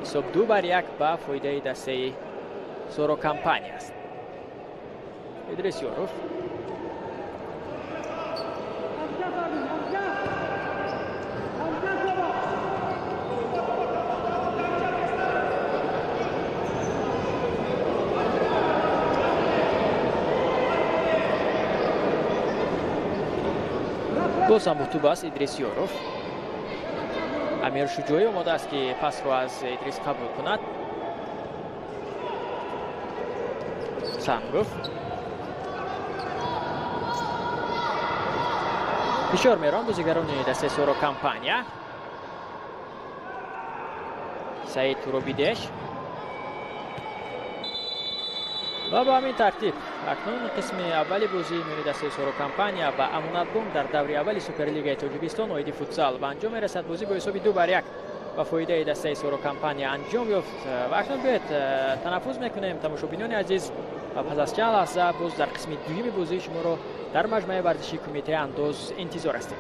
Ҳисоб 2-1 ба фоидаи дастаи Соро Компания аст. Идрис Ёров. Боз ҳам тӯб аст Идрис Ёров. Амир Шуҷоӣ омода аст ки пасро аз Идрис қабул кунад. Сангов фишор мерон бозигарони дастаи Соро Компания. Саид Туробидеш ва ба ҳамин тартиб акнун қисми аввали бозии миёни дастаи Соро Компания ва Амонатбонк дар даври аввали Суперлигаи Тоҷикистон оиди футзал ба анҷом мерасад. Бозӣ бо ҳисоби 2-1 ба фоидаи дастаи Соро Компания анҷом ёфт. Ва акнун биёед танаффус мекунем, тамошобинони азиз, ва пас аз чанд лаҳза боз дар қисми дуюми бозии шуморо дар маҷмӯаи варзишии Кумитаи андоз интизор ҳастем.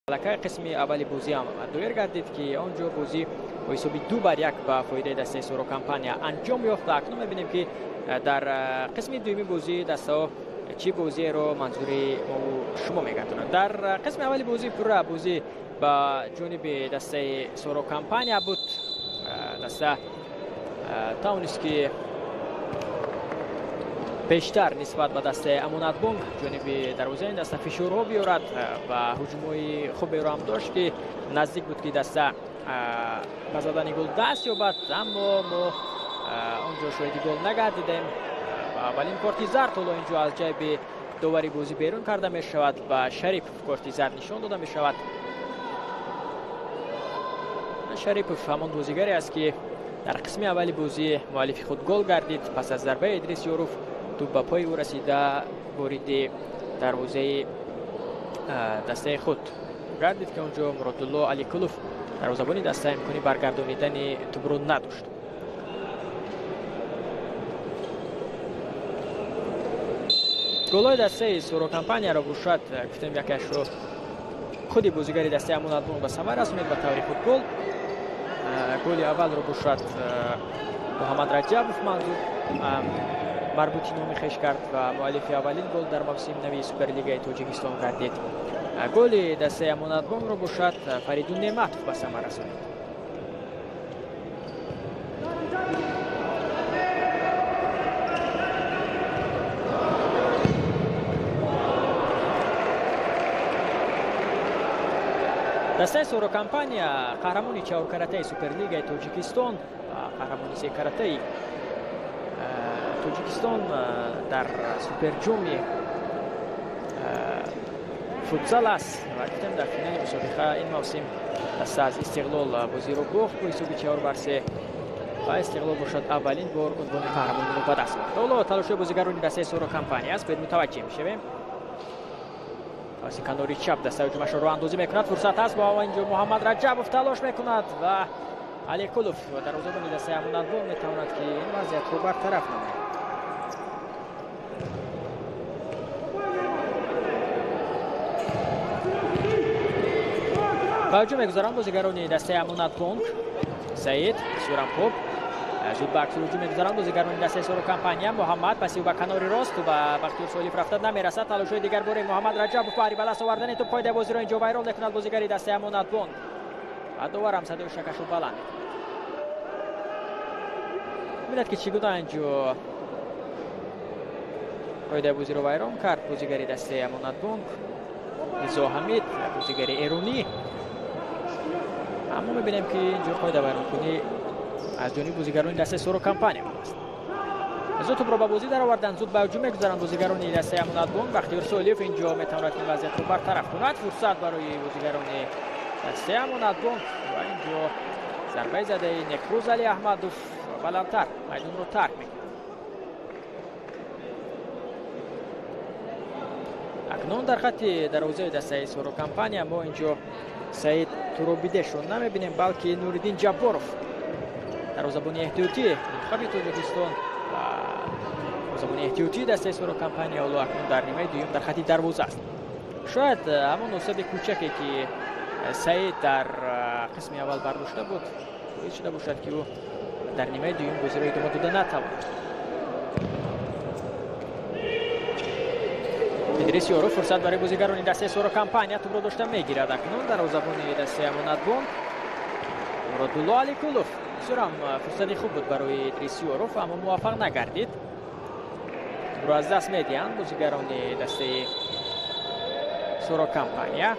Аллакай қисми аввали бозӣ ҳам доир гардид, ки он ҷо бозӣ бо ҳисоби 2-1 ба фоидаи дастаи Соро Компания анҷом ёфт. Ва акнун мебинем, ки дар қисми дуюми бозӣ дастаҳо чӣ бозиеро манзури мову шумо мегардонанд. Дар қисми аввали бозӣ пурра бозӣ ба ҷониби дастаи Соро Компания буд. Даста тавонист, ки бештар нисбат ба дастаи Амонатбонк ҷониби дарвозаи ин даста фишорҳо биёрад ва ҳуҷумҳои хуберо ҳам дошт, ки наздик буд, ки даста ба задани гол даст ёбад, аммо мо он ҷо шоҳиди гол нагардидем. Ва аввалин корти зард ҳоло ин ҷо аз ҷайби довари бозӣ берун карда мешавад ва Шарипов корти зард нишон дода мешавад. Шарипов ҳамон бозигаре аст, ки дар қисми аввали бозӣ муаллифи худ гол гардид. Пас аз зарбаи Идрис Ёров туп ба пои ӯ расида, вориди дарвозаи дастаи худ гардид, ки он ҷо Муродулло Аликулов, дарвозабони даста, имкони баргардонидани тупро надошт. Голҳои дастаи Соро Компанияро бошад, гуфтем, якеашро худи бозигари дастаи Амонатбонк ба самар расонид ба таври худ гол. Голи аввалро бошад Муҳаммад Раҷабов манзур марбути номи хеш кард ва муаллифи аввалин гол дар мавсими нави Суперлигаи Тоҷикистон гардид. Голи дастаи Амонатбонкро бошад Фаридун Неъматов ба самар расонид. Дастаи Соро Компания қаҳрамони чаҳоркаратаи Суперлигаи Тоҷикистон ва қаҳрамони секаратаи Тоҷикистон дар суперҷоми футзал аст ва гуфтем, дар финали мусобиқа ин мавсим даста аз Истиқлол бозиро бохт бо ҳисоби 4-3 ва Истиқлол бошад аввалин бор унвони қаҳрамониро ба даст овард. Ҳоло талошҳои бозигарони дастаи Соро Компания аст, бояд мутаваҷҷеҳ мешавем. Тавассути канори чап дастаи ҳуҷумашро роҳандозӣ мекунад. Фурсат ҳаст, бо инҷо Муҳаммад Раҷабов талош мекунад ва Аликулов, дарвозабони дастаи Амонатбонк, метавонад, ки ин вазъиятро бартараф намояд. Ба ҳуҷум мегузаранд бозигарони дастаи Амонатбонк. Саид бисёрам хуб зуд ба аксул ҳуҷум мегузаранд бозигарони дастаи Соро Компания. Муҳаммад паси ба канори рост ва Бахтиёр Солиев рафта намерасад. Талошҳои дигар бори Муҳаммад Раҷабов баҳри ба даст овардани туп қоидаи бозиро инҷо вайрон мекунад бозигари дастаи Амонатбонк ва довар ҳам садои шакашро баланд мекунад. Бибинед, ки чӣ гуна инҷо қоидаи бозиро вайрон кард бозигари дастаи Амонатбонк Ризо Ҳамид, бозигари эронӣ. Аммо мебинем, ки инҷо қоида вайронкунӣ аз ҷониби бозигарони дастаи Соро Компания будааст. Зуд тупро ба бозӣ дароварданд, зуд ба ҳуҷум мегузаранд бозигарони дастаи Амонатбонк. Бахтиёр Солиев инҷо метавонад ин вазъиятро бартараф кунад. Фурсат барои бозигарони дастаи Амонатбонк ва инҷо зарбаи задаи Некрӯз Али Аҳмадов баландтар майдонро тарк мекунад. Акнун дар хатти дарвозаи дастаи Соро Компания мо инҷо Саид Туробидешро намебинем, балки Нуриддин Ҷабборов, дарвозабони эҳтиётӣ мунтахаби Тоҷикистон ва дарвозабони эҳтиётии дастаи Соро Компания, ҳоло акнун дар нимаи дуюм дар хатти дарвоза аст. Шояд ҳамон осеби кӯчаке, ки Саид дар қисми аввал бардошта буд, боис шуда бошад, ки ӯ дар нимаи дуюм бозиро идома дода натавонад. Идрис Ёров, фурсат барои бозигарони дастаи Соро Компания, тупро дошта мегирад акнун дарвозабони дастаи Амонатбонк Муродулло Аликулов. Бисёрам фурсати хуб буд барои Идрис Ёров, аммо муваффақ нагардид. Тупро аз даст медиҳанд бозигарони дастаи Соро Компания.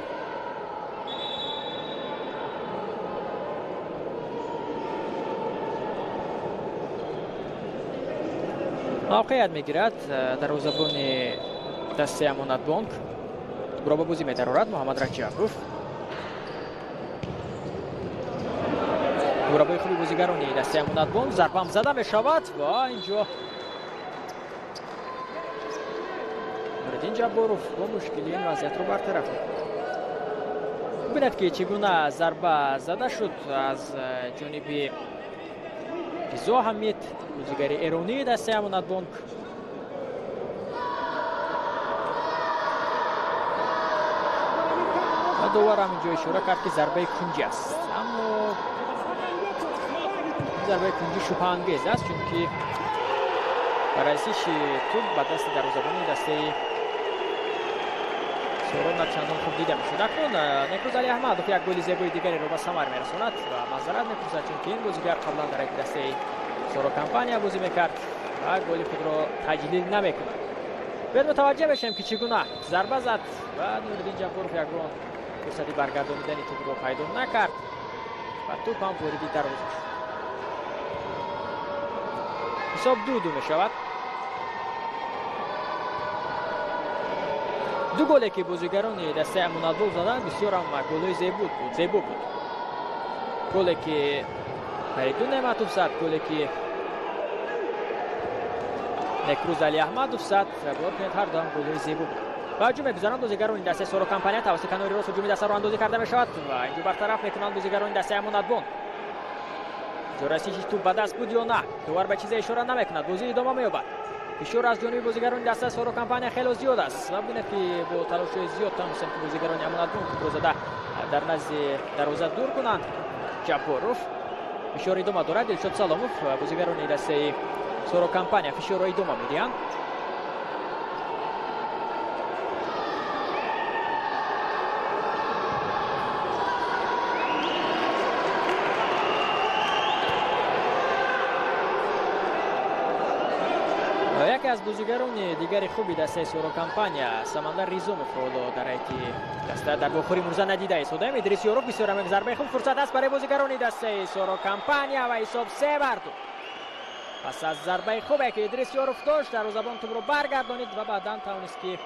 Мавқеият мегирад дарвозабони дастаи Амонатбонк, тупро ба бозӣ медарорад Муҳаммад Раҷабов. Дурабои хуби бозигарони дастаи Амонатбонк, зарбам зада мешавад ва инҷо Нуриддин Ҷабборов бо мушкилӣ ин вазъиятро бартараф мекунад. Бибинед, ки чӣ гуна зарба зада шуд аз ҷониби Ризо Ҳамид, бозигари эронии дастаи Амонатбонк. Довар ҳам инҷо ишора кард, ки зарбаи кунҷӣ аст, аммо зарбаи кунҷӣ шубҳаангез аст, чунки расиши тӯб ба дасти дарвозабони дастаи Соро начандон хуб дида мешуд. Акнун Некрӯз Али Аҳмадов як голи зебои дигареро ба самар мерасонад ва маъзарат мепурсад, чунки ин бозигар қаблан дар як дастаи Соро компания бозӣ мекард ва голи худро таҷлил намекунад. Биёед мутаваҷҷеҳ бешем, ки чӣ гуна зарба зад ва Нуриддин Ҷабборов ягон фурсати баргардонидани тӯбро пайдо накард ва тӯб ҳам вориди дарвоза шуд. Ҳисоб 2-2 мешавад. Ду голе ки бозигарони дастаи Амонатбонк заданд, бисёр ҳам голҳои зебо буд. Голе ки Фаридун Неъматов зад, голе ки Некрӯз Али Аҳмадов зад. Бовар кунед, ҳар дуам голҳои зебо буд. Ба ҳуҷум мегузаранд бозигарони дастаи Соро компания. Тавассути канори рост ҳуҷуми дастаро андозӣ карда мешавад ва инҷо бартараф мекунанд бозигарони дастаи Амонатбонк. Инҷо расиши тӯб ба даст буд ё на, довар ба чизе ишора намекунад. Бозӣ идома меёбад. Фишор аз ҷониби бозигарони дастаи Соро компания хело зиёд аст ва бинед, ки бо талошҳои зиёд тавонистанд, ки бозигарони Амонатбонк тӯбро зада дар назди дарвоза дур кунанд. Ҷабборов, фишор идома дорад. Дилшод Саломов, бозигарони дастаи Соро компания фишорро идома медиҳанд. Яке аз бозигарони дигари хуби дастаи Соро компания Самандар Ризомов ҳоло дар ҳайати даста дар вохӯри мурза надида истодаем. Идрис Ёров, бисёр ҳам як зарбаи хуб, фурсат аст барои бозигарони дастаи Соро компания ва ҳисоб 3-2. Пас аз зарбаи хубе ки Идрис Ёров дошт, дарвозабон тӯбро баргардонид ва баъдан тавонист, ки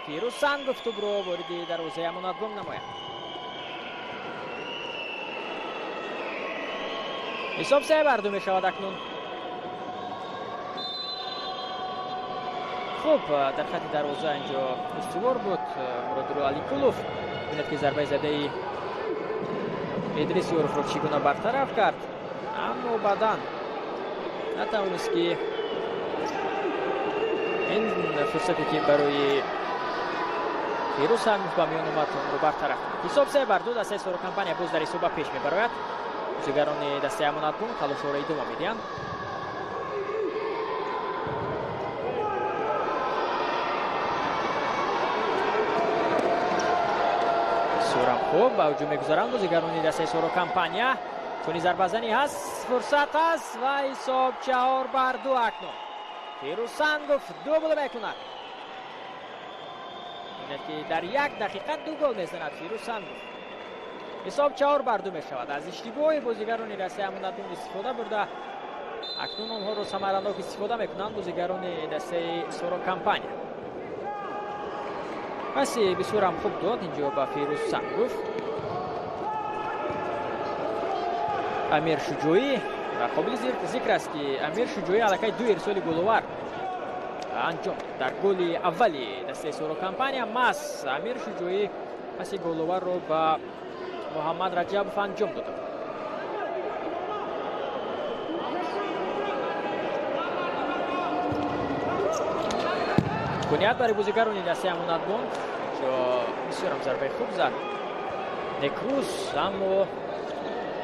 Фирӯз Сангов тӯбро вориди дарвозаи Амонатбонк намояд. Ҳисоб 3-2 мешавад акнун. Хуб, дар хати дарвоза инҷо устувор буд Муродулло Аликулов. Бинед, ки зарбаи задаи Идрис Ёровро чӣ гуна бартараф кард, аммо баъдан натавонист, ки ин фурсате ки барои Фирӯз Сангов ба миён омад, онро бартараф кунад. Ҳисоб 3-2. Дастаи Соро компания боз дар ҳисоб ба пеш мебарояд. Бозигарони дастаи Амонатбонк талошҳоро идома медиҳанд. Бисёрам хуб ба ҳуҷум мегузаранд бозигарони дастаи Соро компания. Чуни зарбазанӣ ҳаст, фурсат аст ва ҳисоб 4-2 акнун. Фирӯз Сангов дубл мекунад. Бинед, ки дар як дақиқа ду гол мезанад Фирӯз Сангов. Ҳисоб 4-2 мешавад. Аз иштибоҳи бозигарони дастаи Амонатбонк истифода бурда, акнун онҳоро самаранок истифода мекунанд бозигарони дастаи Соро компания. Паси бисёрам хуб дод инҷо ба Фирӯз Сангов. Амир Шуҷоӣ, ва қобили зикр аст, ки Амир Шуҷоӣ аллакай ду ирсоли головар анҷом дод. Дар голи аввали дастаи Соро компания маҳз Амир Шуҷоӣ паси головарро ба Муҳаммад Раҷабов анҷом дод. Имконият барои бозигарони дастаи Амонатбонк. Инҷо бисёрам зарбаи хуб зад Некрӯз, аммо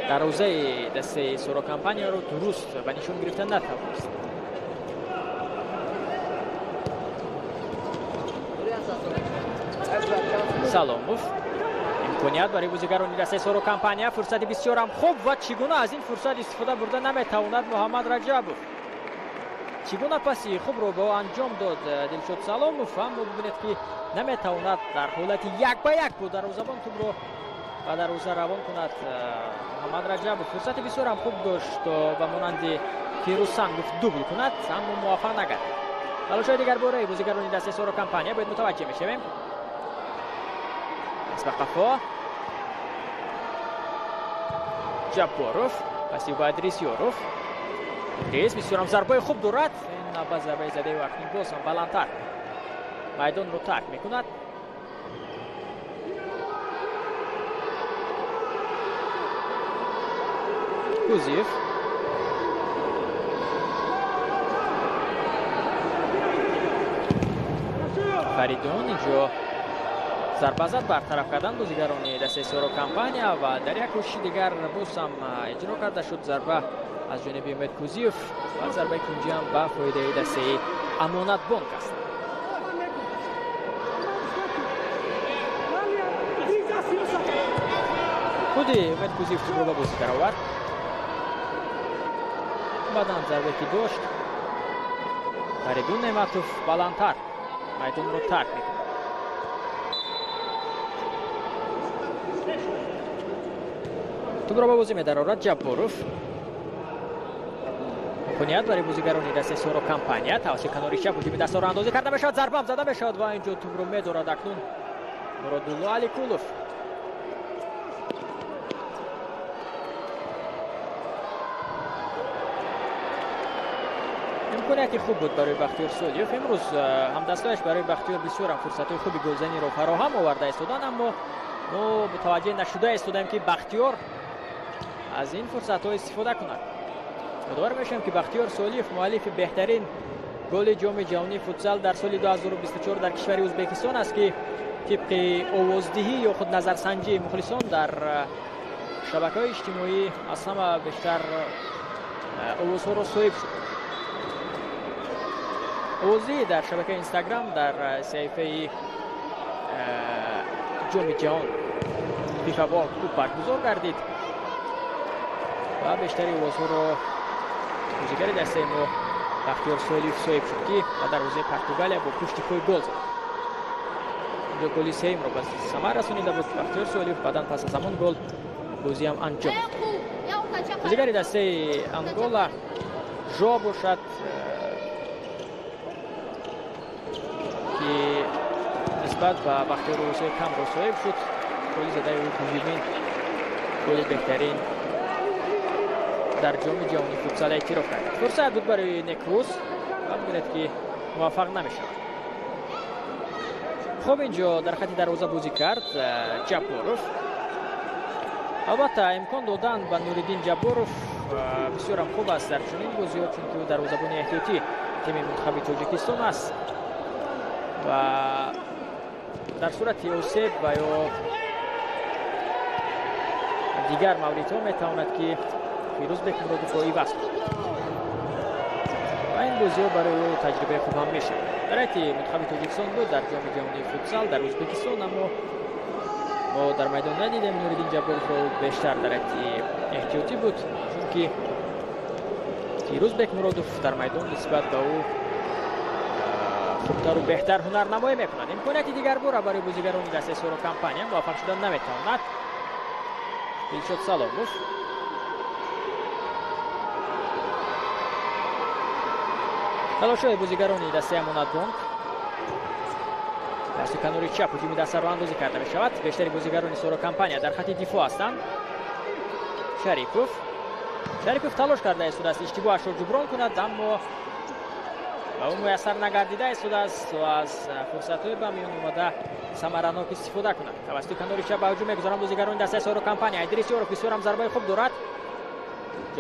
дарвозаи дастаи Соро компанияро дуруст ба нишон гирифта натавонист. Саломов, имконият барои бозигарони дастаи Соро компания, фурсати бисёрам хуб ва чӣ гуна аз ин фурсат истифода бурда наметавонад Муҳаммад Раҷабов. Чӣ гуна паси хубро ба ӯ анҷом дод Дилшод Саломов, аммо бибинед, ки наметавонад дар ҳолати як ба як бо дарвозабон тӯбро ба дарвоза равон кунад. Муҳаммад Раҷабов фурсати бисёрам хуб дошт, то ба монанди Фирӯз Сангов дубл кунад, аммо муваффақ нагардид. Талошҳои дигар бораи бозигарони дастаи Соро компания бояд мутаваҷҷеҳ мешавем. Пас ба қафо Ҷабборов, паси ба Идрис Ёров. Идрис бисёрам зарбаи хуб дорад. Ин навбат зарбаи задаи ӯ акнун боз ҳам баландтар майдонро тарк мекунад. Кузиев, Фаридун, инҷо Зарба зад бартараф кардан бозигарони дастаи Соро Компания ва дар як кӯшиши дигар боз ҳам иҷро карда шуд зарба аз ҷониби Умед Кузиев ва зарбаи кунҷӣ ҳам ба фоидаи дастаи Амонатбонк аст. Худи Умед Кузиев тӯбро ба бозӣ даровард. Баъдан зарбе ки дошт, Фаридун Неъматов баландтар майдонро тарк мекунад. Тӯбро ба бозӣ медарорад Ҷабборов. Имконият барои бозигарони дастаи Соро Компания тавассути канори чап ҳуҷуми дастаро андозӣ карда мешавад. Зарбаам зада мешавад ва инҷо тӯбро медорад акнун Муродулло Аликулов. Имконияти хуб буд барои Бахтиёр Солиев. Имрӯз ҳамдастояш барои Бахтиёр бисёрам фурсатҳои хуби голзаниро фароҳам оварда истоданд, аммо мо мутаваҷҷеҳ нашуда истодаем, ки Бахтиёр аз ин фурсатҳо истифода кунад. Ёдовар мешавем, ки Бахтиёр Солиев муаллифи беҳтарин голи ҷоми ҷаҳонии футзал дар соли 2024 дар кишвари Ӯзбекистон аст, ки тибқи овоздиҳӣ ё худ назарсанҷии мухлисон дар шабакаҳои иҷтимоӣ аз ҳама бештар овозҳоро соҳиб шуд. Овоздиҳӣ дар шабакаи Инстаграм дар саҳифаи ҷоми ҷаҳон FIFA World Cup баргузор гардид ва бештари овозҳоро бозигари дастаи мо Бахтиёр Солиев соҳиб шуд, ки ба дарвозаи Португалия бо пушти пой гол зад. Инҷо голи сеюмро ба самар расонида буд Бахтиёр Солиев, баъдан пас аз ҳамон гол бозиам анҷом ёфт. Бозигари дастаи Ангола Жо бошад, ки нисбат ба Бахтиёр овозҳои камро соҳиб шуд. Голи задаи ӯ дуюмин голи беҳтарин дар ҷоми ҷаҳонии футзал эътироф кард. Фурсат буд барои Некрус ва бибинед, ки муваффақ намешавад. Хуб, инҷо дар хати дарвоза бозӣ кард Ҷабборов. Албатта, имкон додан ба Нуриддин Ҷабборов бисёрам хуб аст дар чунин бозиҳо, чунки ӯ дарвозабони эҳтиётӣ тими мунтахаби Тоҷикистон аст ва дар сурати осеб ва ё дигар мавридҳо метавонад, ки Фирӯз Бекмуродовро иваз кунад ва ин бозиҳо барои ӯ таҷрибаи хуб ҳам мешавад. Дар ҳайати мунтахаби Тоҷикистон буд дар ҷоми ҷаҳонии футзал дар Ӯзбекистон, аммо мо дар майдон надидем Нуриддин Ҷабборовро, бештар дар ҳайати эҳтиётӣ буд, чунки Фирӯз Бекмуродов дар майдон нисбат ба ӯ хубтару беҳтар ҳунарнамоӣ мекунад. Имконияти дигар бора барои бозигарони дастаи Соро Компания муваффақ шудан наметавонад. Дилшод Саломов. Талошҳои бозигарони дастаи Амонатбонк дасти канори чап ҳуҷуми дастаро андозӣ карда мешавад. Бештари бозигарони Соро Компания дар хати дифоъ ҳастанд. Шарипов талош карда истодааст иштибоҳашро ҷуброн кунад, аммо ба ӯ муяссар нагардида истодааст ва аз фурсатҳои ба миён омада самаранок истифода кунад. Тавассути канори чап ба ҳуҷум мегузаранд бозигарони дастаи Соро Компания. Идрис Ёров бисёрам зарбаи хуб дорад.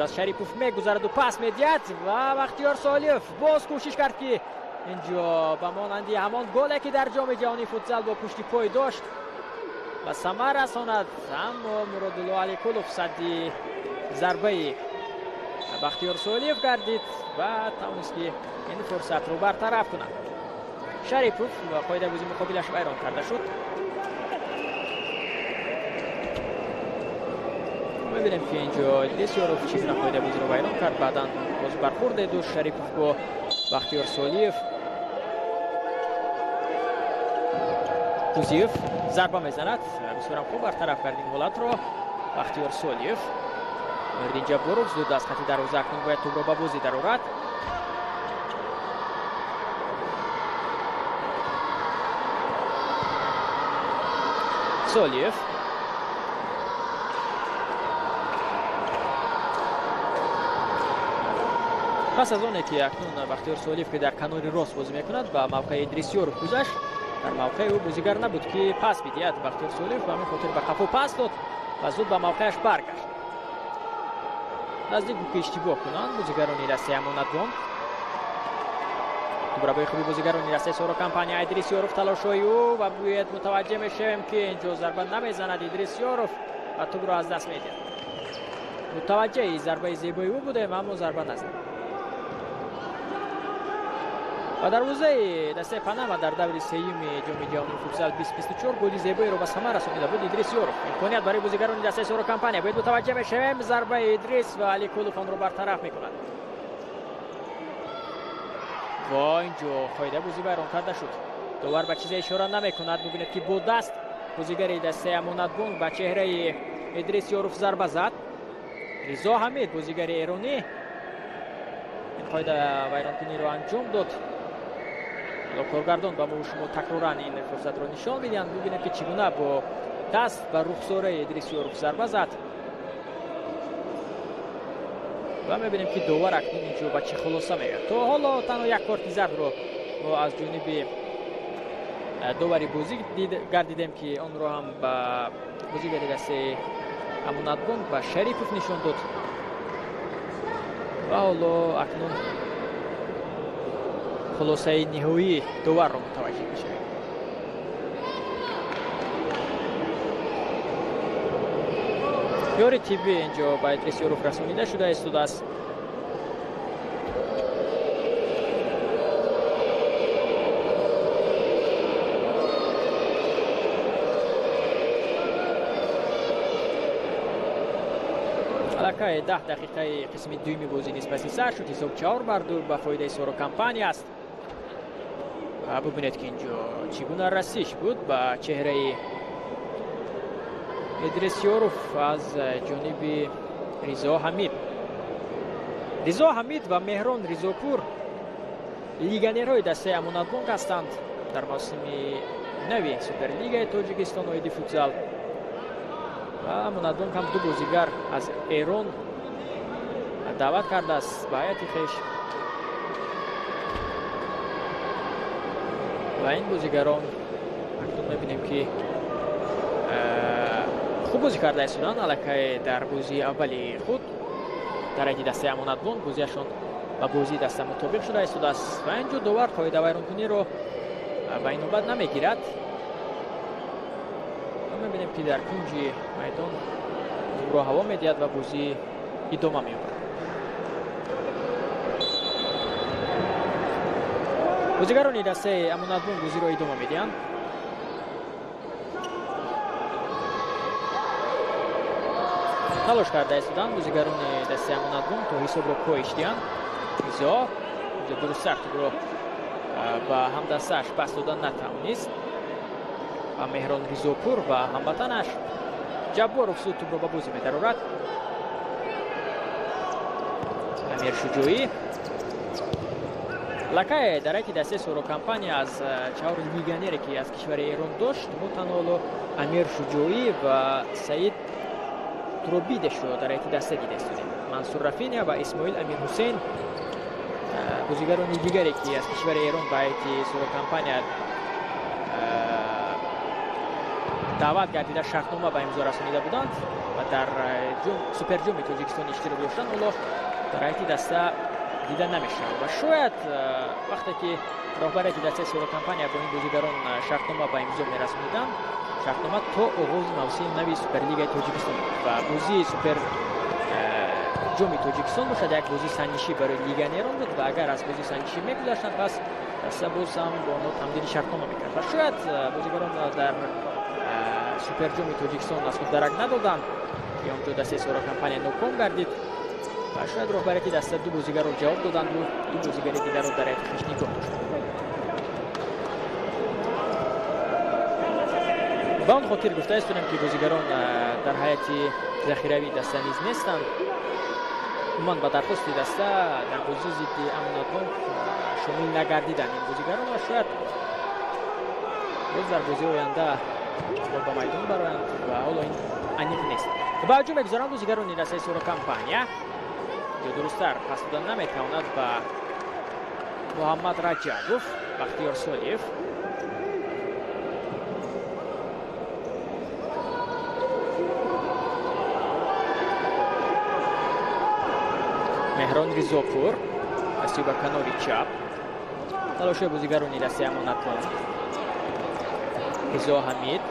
Аз Шарипов мегузараду пас медиҳад ва Бахтиёр Солиев боз кӯшиш кард, ки инҷо ба монанди ҳамон голе, ки дар ҷоми ҷаҳонии футзал бо пушти пой дошт, ба самар расонад, аммо Муродулло Аликулов садди зарбаи Бахтиёр Солиев гардид ва тавонист, ки ин фурсатро бартараф кунад. Шарипов ва қоидаи бозӣ муқобилаш вайрон карда шуд. Мебинем, ки инҷо Идрис Ёров чӣ гуна қоидаи бозиро вайрон кард. Баъдан боз бархӯрде дошт Шарипов бо Бахтиёр Солиев. Кузиев зарба мезанад, бисёрам хуб бартараф кард ин ҳолатро Бахтиёр Солиев. Нуриддин Ҷабборов зуд аз хати дарвоза акнун бояд тӯбро ба бозӣ дарорад. Солиев пас аз оне ки акнун Бахтиёр Солиев, ки дар канори рост бозӣ мекунад, ба мавқеи Идрис Ёров гузашт, дар мавқеи ӯ бозигар набуд, ки пас бидиҳад. Бахтиёр Солиев ба ҳамин хотир ба қафо пас дод ва зуд ба мавқеаш баргашт. Наздик буд, ки иштибоҳ кунанд бозигарони дастаи Амонатбонк. Тубрабои хуби бозигарони дастаи Соро Компания Идрис Ёров, талошҳои ӯ ва бояд мутаваҷҷеҳ мешавем, ки инҷо зарба намезанад Идрис Ёров ва тубро аз даст медиҳад. Мутаваҷҷеҳи зарбаи зебои ӯ будем, аммо зарба назад. Ва дарвозаи дастаи Панама дар даври сеюми ҷоми ҷаҳонии футзал 2024 голи зебоеро ба самар расонида буд Идрис Ёров. Имконият барои бозигарони дастаи Соро Компания. Бояд мутаваҷҷеҳ мешавем, зарбаи Идрис ва Аликулов онро бартараф мекунад. Ва инҷо қоида бозӣ вайрон карда шуд. Довар ба чизе ишора намекунад. Бубинед, ки бо даст бозигари дастаи Амонатбонк ба чеҳраи Идрис Ёров зарба зад. Ризо Ҳамид, бозигари эронӣ, ин қоида вайронкуниро анҷом дод. Коргардон ба мо шумо такроран ин фурсатро нишон медиҳанд. Бубинед, ки чӣ гуна бо даст ба рухсораи Идрис Ёров зарба зад. Ва мебинем, ки довар акнун инҷо ба чӣ хулоса меояд. То ҳоло танҳо як корти зардро мо аз ҷониби довари бозӣ гардидем, ки онро ҳам ба бозигари дастаи Амонатбонк ба Шарипов нишон дод. Ва ҳоло акнун хулосаи ниҳоии доварро мутаваҷҷеҳ мешавем. Ёри тиббӣ инҷо ба Идрис Ёров расонида шуда истодааст. Аллакай 10 дақиқаи қисми дуюми бозӣ низ паси сар шуд. Ҳисоб 4-2 ба фоидаи Соро Компания аст. Ва бубинед, ки инҷо чӣ гуна расиш буд ба чеҳраи Идрис Ёров аз ҷониби Ризо Ҳамид. Ризо Ҳамид ва Меҳрон Ризопур легионерҳои дастаи Амонатбонк ҳастанд дар мавсими нави Суперлигаи Тоҷикистон оиди футзал. Ва Амонатбонк ҳам ду бозигар аз Эрон даъват кардааст ба ҳайати хеш. Ва ин бозигарон акнун мебинем, ки хуб бозӣ карда истоданд. Аллакай дар бозии аввали худ дар ҳайати дастаи Амонатбонк бозиашон ба бозии даста мутобиқ шуда истодааст. Ва инҷо довар қоидавайронкуниро ба ин навбат намегирад. Ва мебинем, ки дар кунҷи майдон тӯбро ҳаво медиҳад ва бозӣ идома меёбад. Бозигарони дастаи Амонатбонк бозиро идома медиҳанд. Талош карда истоданд бозигарони дастаи Амонатбонк то ҳисобро коҳиш диҳанд. Ризо дурусттар тӯбро ба ҳамдастааш пас дода натавонист. Ва Меҳрон Ризопур ва ҳамватанаш Ҷабборов зуд тӯбро ба бозӣ медарорад. Амир Шуҷоӣ лакай дар ҳайати дастаи Соро Компания аз чаҳор легионере, ки аз кишвари Эрон дошт, мо танҳо ҳоло Амир Шуҷоӣ ва Саид Туробидешро дар ҳайати даста дида истодем. Мансур Рафиня ва Исмоил Амир Ҳусейн бозигарони дигаре, ки аз кишвари Эрон ба ҳайати Соро Компания даъват гардида шартнома ба имзо расонида буданд ва дар Суперҷоми Тоҷикистон иштирок доштанд, ҳоло дар ҳайати даста дида намешавад. Ва шояд вақте ки роҳбарияти дастаи Соро Компания бо ин бозигарон шартнома ба имзо мерасониданд, шартнома то оғози мавсими нави Суперлигаи Тоҷикистон ва бозии Супер ҷоми Тоҷикистон бошад, як бозии санҷишӣ барои легионерон буд ва агар аз бозии санҷишӣ мегузаштанд, пас даста боз ҳам бо онҳо тамдиди шартнома мекард. Ва шояд бозигарон дар Суперҷоми Тоҷикистон аз худ дарак надоданд, ки онҷо дастаи Соро Компания ноком гардид. Ва шояд роҳбарияти даста ду бозигарро ҷавоб доданду ду бозигари дигарро дар ҳайати хеш нигоҳ доштанд. Ба он хотир гуфта истодем, ки бозигарон дар ҳайати захиравии даста низ нестанд. Умуман ба дархости даста дар бозии зидди Амонатбонк шомил нагардиданд ин бозигарон ва шояд боз дар бозии оянда ба майдон бароянд ва ҳоло ин аниқ нест. Ба ҳуҷум мегузоранд бозигарони дастаи Соро Компания. Ё дурусттар пас дода наметавонад ба Муҳаммад Раҷабов, Бахтиёр Солиев. Меҳрон Ризопур дасти ба канори чап. Талошҳои бозигарони дастаи Амонатбонк. Ризо Ҳамид.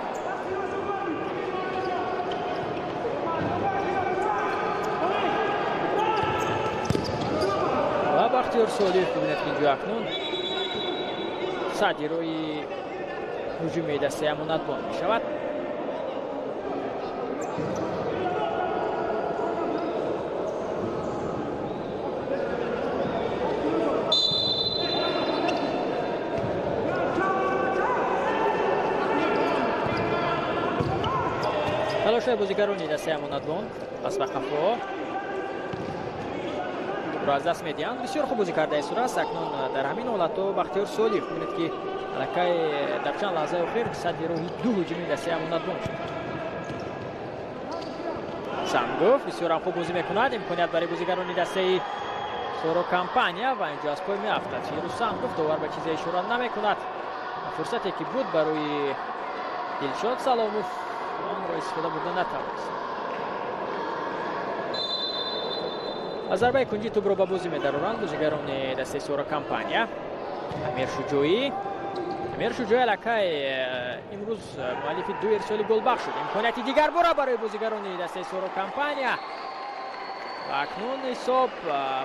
Ва Бахтиёр Солиев бибинед ки инҷо акнун садди роҳи ҳуҷуми дастаи Амонатбонк мешавад. Талошҳои бозигарони дастаи Амонатбонк пас ба қафо ро аз даст медиҳанд. Бисёр хуб бозӣ карда истодааст. Акнун дар ҳамин ҳолатҳо Бахтиёр Солиев бибинед ки аллакай дар чанд лаҳзаи охир садди роҳи ду ҳуҷуми дастаи Амонатбонк шуд. Сангов бисёрам хуб бозӣ мекунад. Имконият барои бозигарони дастаи Соро Компания ва инҷо аз пой меафтад. Фирӯз Сангов довар ба чизе ишора намекунад. Фурсате ки буд барои Дилшод Саломов онро истифода бурда натавонист. Аз зарбаи кунҷӣ тӯбро ба бозӣ медароранд бозигарони дастаи Соро Компания. Амир Шуҷоӣ. Амир Шуҷоӣ аллакай имрӯз муаллифи ду ирсоли голбахш шуд. Имконияти дигар бора барои бозигарони дастаи Соро Компания. Ва акнун ҳисоб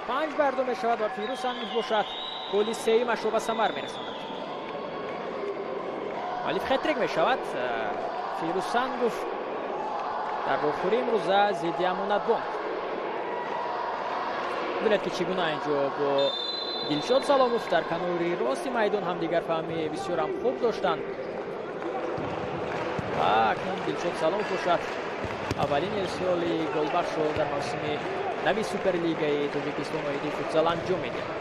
5-2 мешавад ва Фирӯз Сангов бошад голи сеюмашро ба самар мерасонад. Муаллиф хетрик мешавад. Фирӯз Сангов дар вохӯрии имрӯза зидди Амонатбонк. Бибинед ки чӣ гуна инҷо бо Дилшод Саломов дар канори рости майдон ҳамдигарфаҳмӣ бисёрам хуб доштанд. Ва акнун Дилшод Саломов бошад аввалин ирсоли голбахшро дар мавсими нави Суперлигаи Тоҷикистон оиди футзал анҷом медиҳад.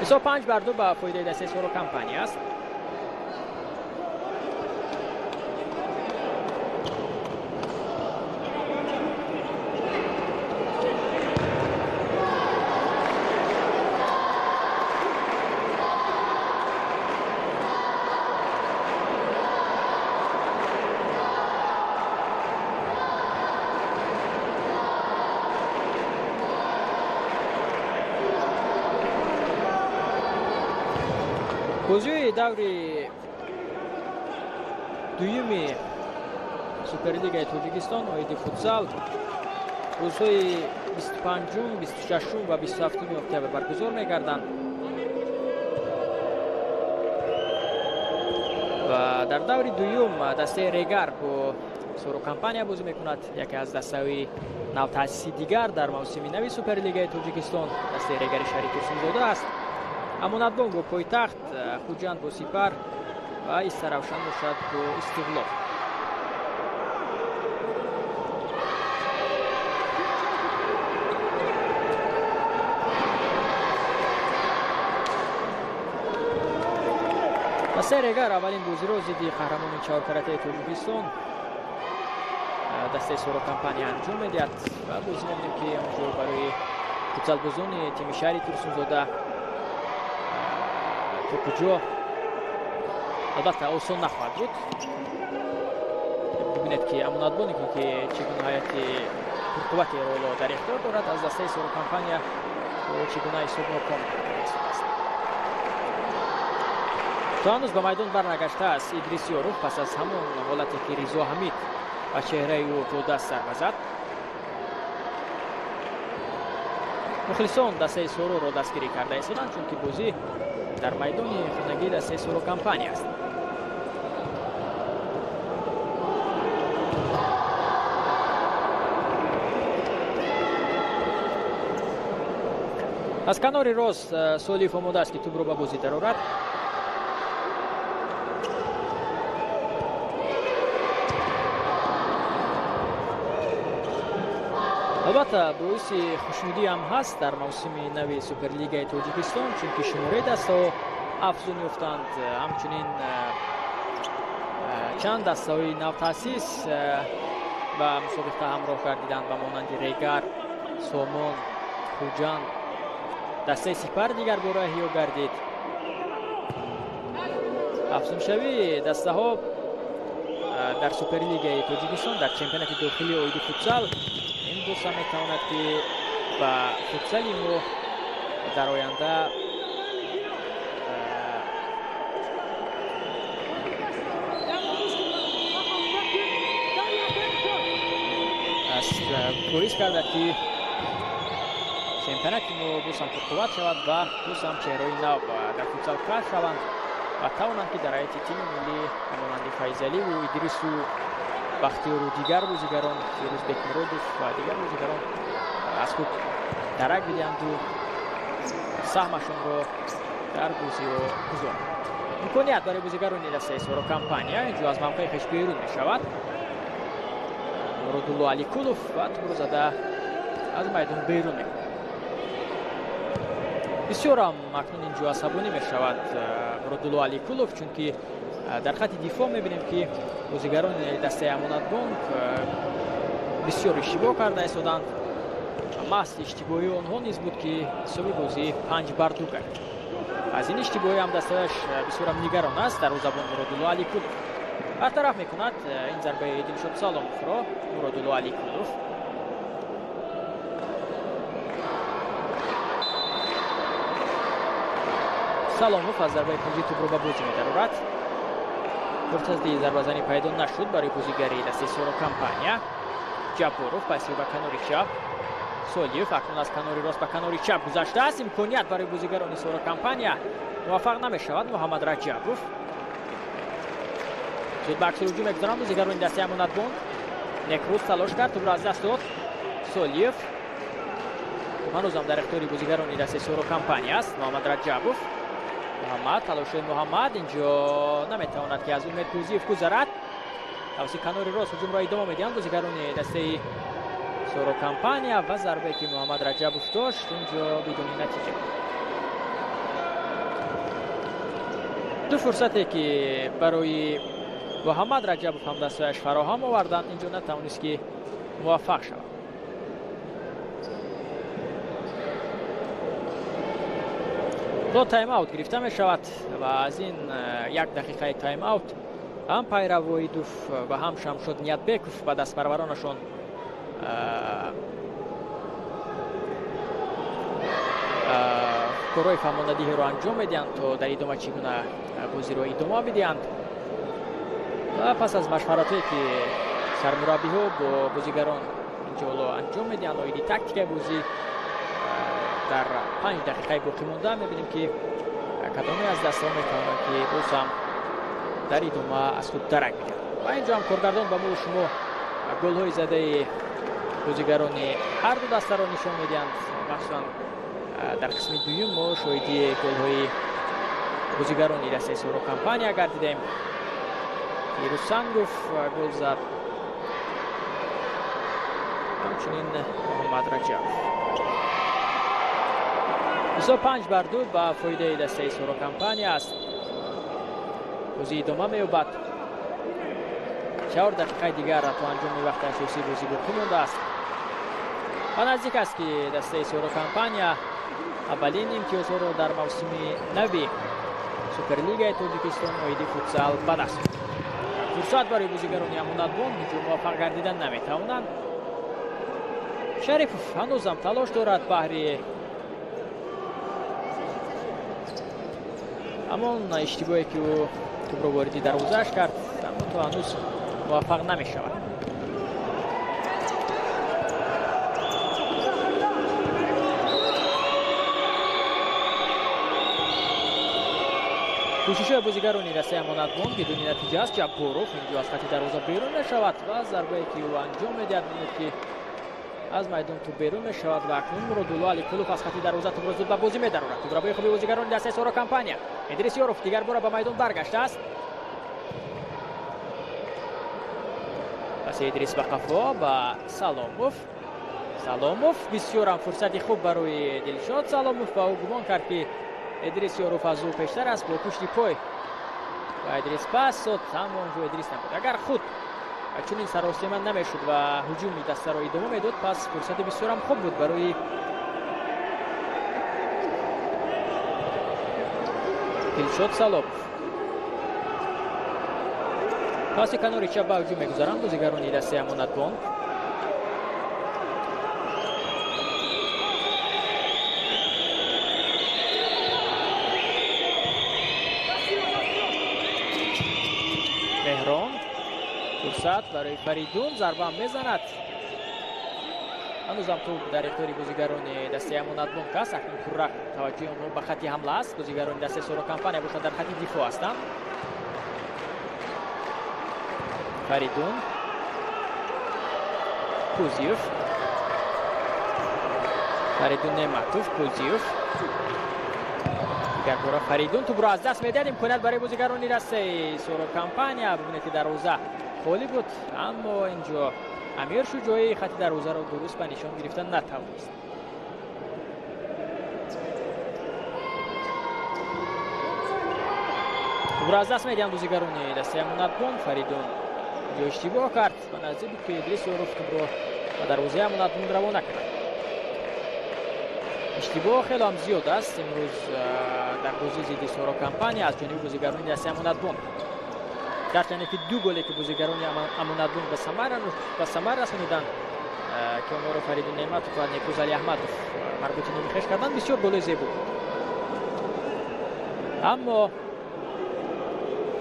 Ҳисоб 5-2 ба фоидаи дастаи Соро Компания аст. Бозиҳои даври дуюми Суперлигаи Тоҷикистон оиди футзал рӯзҳои 25, 26 ва 27 октябр баргузор мегарданд ва дар даври дуюм дастаи Регар бо Соро Компания бозӣ мекунад. Яке аз дастаҳои навтаъсиси дигар дар мавсими нави Суперлигаи Тоҷикистон дастаи Регари шаҳри Турсунзода аст. Амонатбонк бо пойтахт, Хуҷанд бо Сипар ва Истаравшан бошад бо Истиғлол. Дастаи Регар аввалин бозиро зидди қаҳрамони чаҳоркаратаи Тоҷикистон дастаи Соро Компания анҷом медиҳад ва бозӣ мебинем ки онҷо барои футзалбозони тими шаҳри Турсунзода то куҷо албатта осон нахоҳад буд. Бибинед ки Амонатбонке ки чӣ гуна ҳайати пурқувватеро дар ихтиёр дорад аз дастаи Соро Компания чӣ гуна ҳисоб ноком карда. То ҳанӯз ба майдон барнагаштааст Идрис Ёров пас аз ҳамон ҳолате ки Ризо Ҳамид ба чеҳраи ӯ бо даст зарба зад. Мухлисон дастаи Сороро дастгирӣ карда истоданд, чунки бозӣ дар майдони хонагии дастаи Соро Компания аст. Аз канори рост Солиев омода аст ки тӯбро ба бозӣ дарорад. Албатта боиси хушнудӣ ҳам ҳаст дар мавсими нави Суперлигаи Тоҷикистон, чунки шумораи дастаҳо афзун ёфтанд. Ҳамчунин чанд дастаҳои навтаъсис ба мусобиқа ҳамроҳ гардиданд, ба монанди Регар, Сомон, Хуҷанд. Дастаи Сипар дигар бора эҳё гардид. Афзуншавии дастаҳо дар Суперлигаи Тоҷикистон дар чемпионати дохилии оиди футзал ин боз ҳам метавонад ки ба футзали мо дар оянда Боис кардад, ки чемпионати мо боз ҳам пурқувват шавад ва боз ҳам чеҳраҳои нав дар футзал кашф шаванд ва тавонанд, ки дар ҳайати тими миллӣ монанди Файзаливу Идрису Бахтиёру дигар бозигарон, Фирӯз Бекмуродов ва дигар бозигарон аз худ дарак бидиҳанду саҳмашонро дар бозиҳо гузоранд. Имконият барои бозигарони дастаи Соро Компания. Инҷо аз мавқеи хеш берун мешавад Муродулло Аликулов ва тӯбро зада аз майдон берун мекунад. Бисёрам акнун инҷо асабонӣ мешавад Муродулло Аликулов, чунки дар хати дифоъ мебинем, ки бозигарони дастаи Амонатбонк бисёр иштибоҳ карда истоданд. Маҳз иштибоҳи онҳо низ буд, ки ҳисоби бозӣ 5-2 кард. Аз ин иштибоҳи ҳам дастааш бисёрам нигарон аст. Дарвозабон Муродулло Аликулов бартараф мекунад ин зарбаи Дилшод Саломовро. Муродулло Аликулов Саломов аз зарбаи кунҷи тӯбро ба бозӣ медарорад. Фурсати зарбазанӣ пайдо нашуд барои бозигари дастаи Соро Компания. Ҷабборов паси ба канори чап. Солиев акнун аз канори рост ба канори чап гузаштааст. Имконият барои бозигарони Соро Компания, муваффақ намешавад Муҳаммад Раҷабов. Зуд ба акси ҳуҷум мегузаранд бозигарони дастаи Амонатбонк. Некрӯз талош кард, тӯбро аз даст дод. Солиев ҳанӯзам дар ихтиёри бозигарони дастаи Соро Компания аст. Муҳаммад Раҷабов, Муҳаммад, талошҳои Муҳаммад инҷо наметавонад, ки аз Умед Кӯзиев гузарад. Тавассути канори рост ҳуҷумро идома медиҳанд бозигарони дастаи Соро Компания ва зарбае, ки Муҳаммад Раҷабов дошт, инҷо бидуни натиҷа. Ду фурсате, ки барои Муҳаммад Раҷабов ҳам дастҳояш фароҳам оварданд, инҷо натавонист, ки муваффақ шавад. До тайм-аут гирифта мешавад ва аз ин як дақиқаи тайм-аут ҳам Пайрав Воҳидов ва ҳам Шамшод Ниятбеков ба дастпарваронашон корҳои фаҳмондадиҳиро анҷом медиҳанд, то дар идома чӣ гуна бозиро идома бидиҳанд. Ва пас аз машваратҳое, ки сармураббиҳо бо бозигарон инҷо ҳоло анҷом медиҳанд оиди тактикаи бозӣ, дар 5 дақиқаи боқӣ монда мебинем, ки кадоме аз дастаҳо метавонанд, ки боз ҳам дар идома аз худ дарак бидиҳанд. Ва инҷо ҳам коргардон ба мо шумо голҳои задаи бозигарони ҳар ду дастаро нишон медиҳанд. Махсусан дар қисми дуюм мо шоҳиди голҳои бозигарони дастаи Соро Компания гардидем. Фирӯз гол зад, ҳамчунин Муҳаммад Раҷабов. Ҳисоб 5-2 ба фоидаи дастаи Соро Компания аст. Бозӣ идома меёбад. 4 дақиқаи дигар то анҷоми вақти асосии бозӣ боқӣ мондааст ва наздик аст, ки дастаи Соро Компания аввалин имтиёзҳоро дар мавсими нави Суперлигаи Тоҷикистон оиди футзал ба даст. Фурсат барои бозигарони Амонатбонк, инҷо муваффақ гардидан наметавонанд. Шарипов ҳанӯзам талош дорад баҳри ҳамон иштибоҳе, ки ӯ тӯбро вориди дарвозааш кард, аммо то ҳанӯз муваффақ намешавад. Кӯшишҳои бозигарони дастаи Амонатбонк бидуни натиҷа аст. Ҷабборов инҷо аз хати дарвоза берун мешавад ва зарбае, ки ӯ анҷом медиҳад, мебинед, ки аз майдон тӯб берун мешавад. Ва акнун Муродулло Алиқулов аз хати дарвоза тӯбро зуд ба бозӣ медарорад. Тӯбрабои хуби бозигарони дастаи Соро Компания. Идрис Ёров дигар бора ба майдон баргаштааст. Паси Идрис ба қафо ба Саломов. Саломов, бисёрам фурсати хуб барои Дилшод Саломов ва ӯ гумон кард, ки Идрис Ёров аз ӯ пештар аст, бо пушти пой ва Идрис пас дод, аммо онҷо Идрис набуд. Агар худ чунин саросема намешуд ва ҳуҷуми дастаро идома медод, пас фурсати бисёрам хуб буд барои Дилшод Саломов. Паси канори чап ба ҳуҷум мегузаранд бозигарони дастаи Амонатбонк. Меҳрон, фурсат барои Фаридун, зарбаам мезанад. Ҳанӯзам тӯб дар ихтиёри бозигарони дастаи Амонатбонк аст. Акнун пурра таваҷҷӯҳи онҳо ба хатти ҳамла аст. Бозигарони дастаи Соро Компания бошад дар хатти дифоъ ҳастанд. Фаридун Кузиев, Фаридун Неъматов, Кузиев, дигар бора Фаридун тӯбро аз даст медиҳад. Имконият барои бозигарони дастаи Соро Компания. Бибинед ки дарвоза холӣ буд, аммо инҷо Амир Шуҷоӣ хати дарвозаро дуруст ба нишон гирифта натавонист. Тӯбро аз даст медиҳанд бозигарони дастаи Амонатбонк. Фаридун инҷо иштибоҳ кард ва наздик буд ки Идрис Ёров тӯбро ба дарвозаи Амонатбонк равона кунад. Иштибоҳ хеле ҳам зиёд аст имрӯз дар бозии зидди Соро Компания аз ҷониби бозигарони дастаи Амонатбонк. Гарчанде ки ду голе ки бозигарони Амонатбонк ба самар расониданд, ки онҳоро Фаридун Неъматов ва Некрӯз Алиаҳмадов марбути номи хеш карданд, бисёр голои зебо буд. Аммо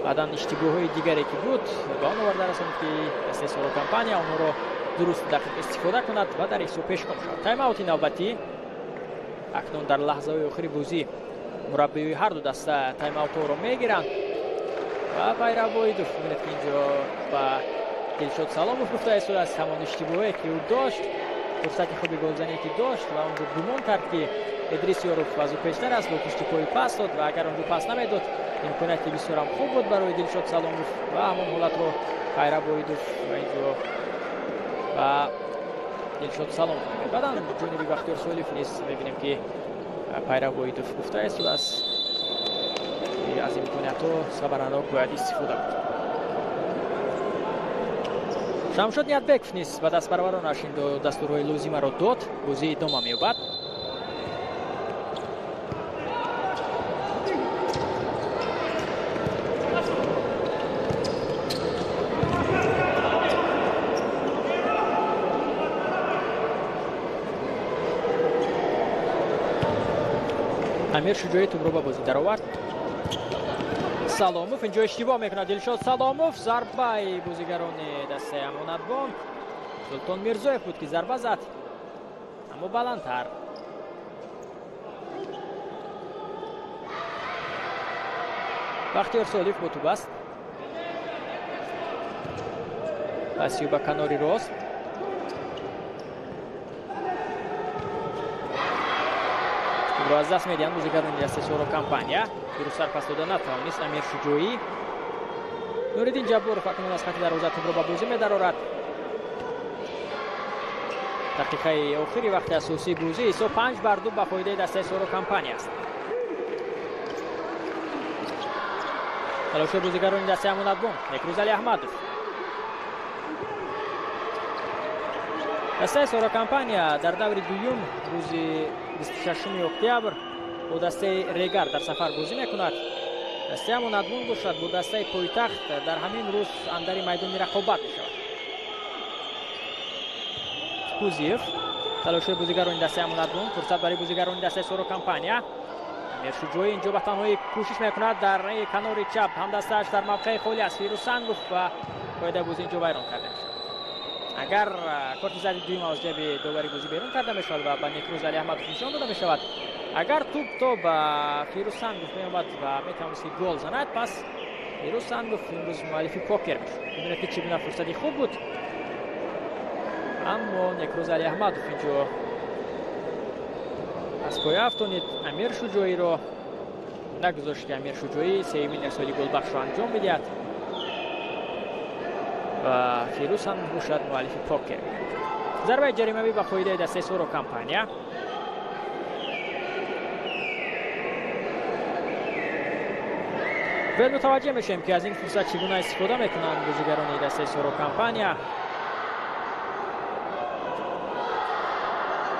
баъдан иштибоҳҳои дигаре ки буд ба он оварда расонид ки дастаи Соро Компания онҳоро дуруст дақиқ истифода кунад ва дар ҳисоб пешгом шавад. Тайм-аути навбатӣ акнун дар лаҳзаҳои охири бозӣ мураббиёи ҳар ду даста тайм-аутҳоро мегиранд ва Пайравоидов бибинед ки инҷо ба Дилшод Саломов гуфта истодааст ҳамон иштибоҳе ки ӯ дошт, фурсати хуби голзание ки дошт ва онҷо гумон кард ки Идрис Ёров аз ӯ пештар аст, бо пушти пои пас дод ва агар онҷо пас намедод имконияти бисёрам хуб буд барои Дилшод Саломов ва ҳамон ҳолатро Пайравоидов инҷо ба Дилшод Саломов мегӯяд. Баъдан ҷониби Бахтиёр Солиев низ мебинем ки Пайравоидов гуфта истодааст аз имкониятҳо самаранок бояд истифода бурд. Шамшод Ниятбеков низ ба дастпарваронаш ин дастурҳои лозимаро дод. Бозӣ идома меёбад. Амир Шуҷоӣ тӯбро ба бозӣ даровард. Саломов инҷо иштибоҳ мекунад. Дилшод Саломов, зарбаи бозигарони дастаи Амонатбонк. Султон Мирзоев буд ки зарба зад, аммо баландтар. Бахтиёр Солиев бо тӯб аст. Пасию ба канори рост. Тӯбро аз даст медиҳанд бозигарони дастаи Соро Компания. Дурусттар пас дода натавонист Амир Шуҷоӣ. Нуриддин Ҷабборов акнун аз хати дарвоза тӯбро ба бозӣ медарорад. Дақиқаи охири вақти асосии бозӣ ҳисоб 5-2 ба фоидаи дастаи Соро Компания аст. Талоши бозигарони дастаи Амонатбонк. Некрӯз Алиаҳмадов. Дастаи Соро Компания дар даври дуюм рӯзи 26 октябр бо дастаи Регар дар сафар бозӣ мекунад. Дастаи Амонатбонк бошад бо дастаи пойтахт дар ҳамин рӯз андари майдони рақобат мешавад. Кузиев, талоши бозигарони дастаи Амонатбонк, фурсат барои бозигарони дастаи Соро Компания. Амир Шуҷоӣ инҷо ба танҳоӣ кӯшиш мекунад дар канори чап, ҳамдастааш дар мавқеи холӣ аст. Фирӯз Сангов ва қоидаи бозӣ инҷо вайрон карда мешавад. Агар корти зарди дуюм аз ҷайби довари бозӣ берун карда мешавад ва ба Некрӯз Алиаҳмадов нишон дода мешавад, агар тӯб то ба Фирӯз Сангов меомад ва метавонист ки гол занад, пас Фирӯз Сангов имрӯз муаллифи покер мешуд. Бибинед ки чӣ гуна фурсати хуб буд, аммо Некрӯз Алиаҳмадов инҷо аз поя афтонид Амир Шуҷоиро, нагузошт ки Амир Шуҷоӣ сеюмин ирсоли голбахшро анҷом бидиҳад ва Фирӯз ҳам бошад муаллифи покер. Зарбаи ҷаримавӣ ба фоидаи дастаи Соро Компания. Вел мутаваҷҷеҳ мешавем ки аз ин фурсат чӣ гуна истифода мекунанд бозигарони дастаи Соро Компания.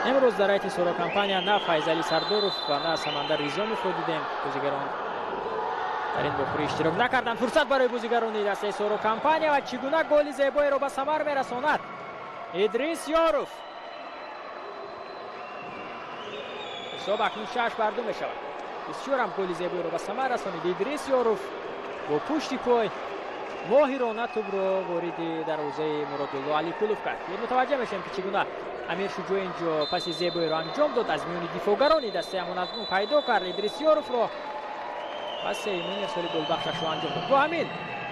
Имрӯз дар ҳайати Соро Компания на Файзалӣ Сардоров ва на Самандар Ризомовро дидем. Бозигарон дар ин бохӯрӣ иштирок накарданд. Фурсат барои бозигарони дастаи Соро Компания ва чӣ гуна голи зебоеро ба самар мерасонад Идрис Ёров. Ҳисоб акнун 6-2 мешавад. Бисёрам голи зебоеро ба самар расонид Идрис Ёров бо пушти пой моҳирона тӯбро вориди дарвозаи Муродулло Аликулов кард. Мутаваҷҷеҳ мешавем ки чӣ гуна Амир Шуҷоъ инҷо паси зебоеро анҷом дод, аз миёни дифоъгарони дастаи Амонатбонк пайдо кард Идрисёровро ва сеюмин ирсоли голбахшашро анҷом дод. Бо ҳамин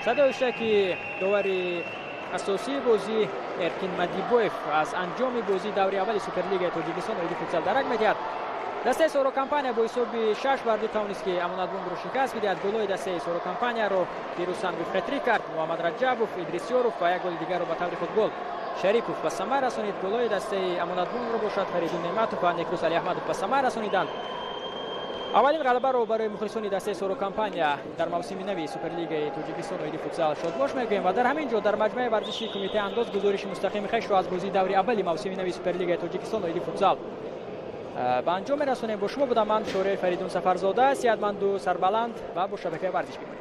садои ки довари асосии бозӣ Эркин Мадибоев аз анҷоми бозии даври аввали Суперлигаи Тоҷикистон оиди футзал дарак медиҳад. Дастаи Соро Компания бо ҳисоби 6-2 тавонист, ки Амонатбонкро шикаст бидиҳад. Голҳои дастаи Соро Компанияро Фирӯз Сангов хетрик кард, Муҳаммад Раҷабов, Идрисёров ва як голи дигарро ба таври худгол Шарипов ба самар расонид. Голҳои дастаи Амонатбонкро бошад, Фаридун Неъматов ва Некрӯз Алиаҳмадов ба самар расониданд. Аввалин ғалабаро барои мухлисони дастаи Соро Компания дар мавсими нави Суперлигаи Тоҷикистон оиди футзал шодбош мегӯем ва дар ҳамин ҷо дар маҷмӯаи варзишии кумитаи андоз гузориши мустақими хешро аз бозии даври аввали мавсими нави Суперлигаи Тоҷикистон оиди футзал ба анҷом мерасонем. Бо шумо будам ман, Шореи Фаридун Сафарзода. Сиҳатманду сарбаланд ва бо шабакаи варзиш бимонед.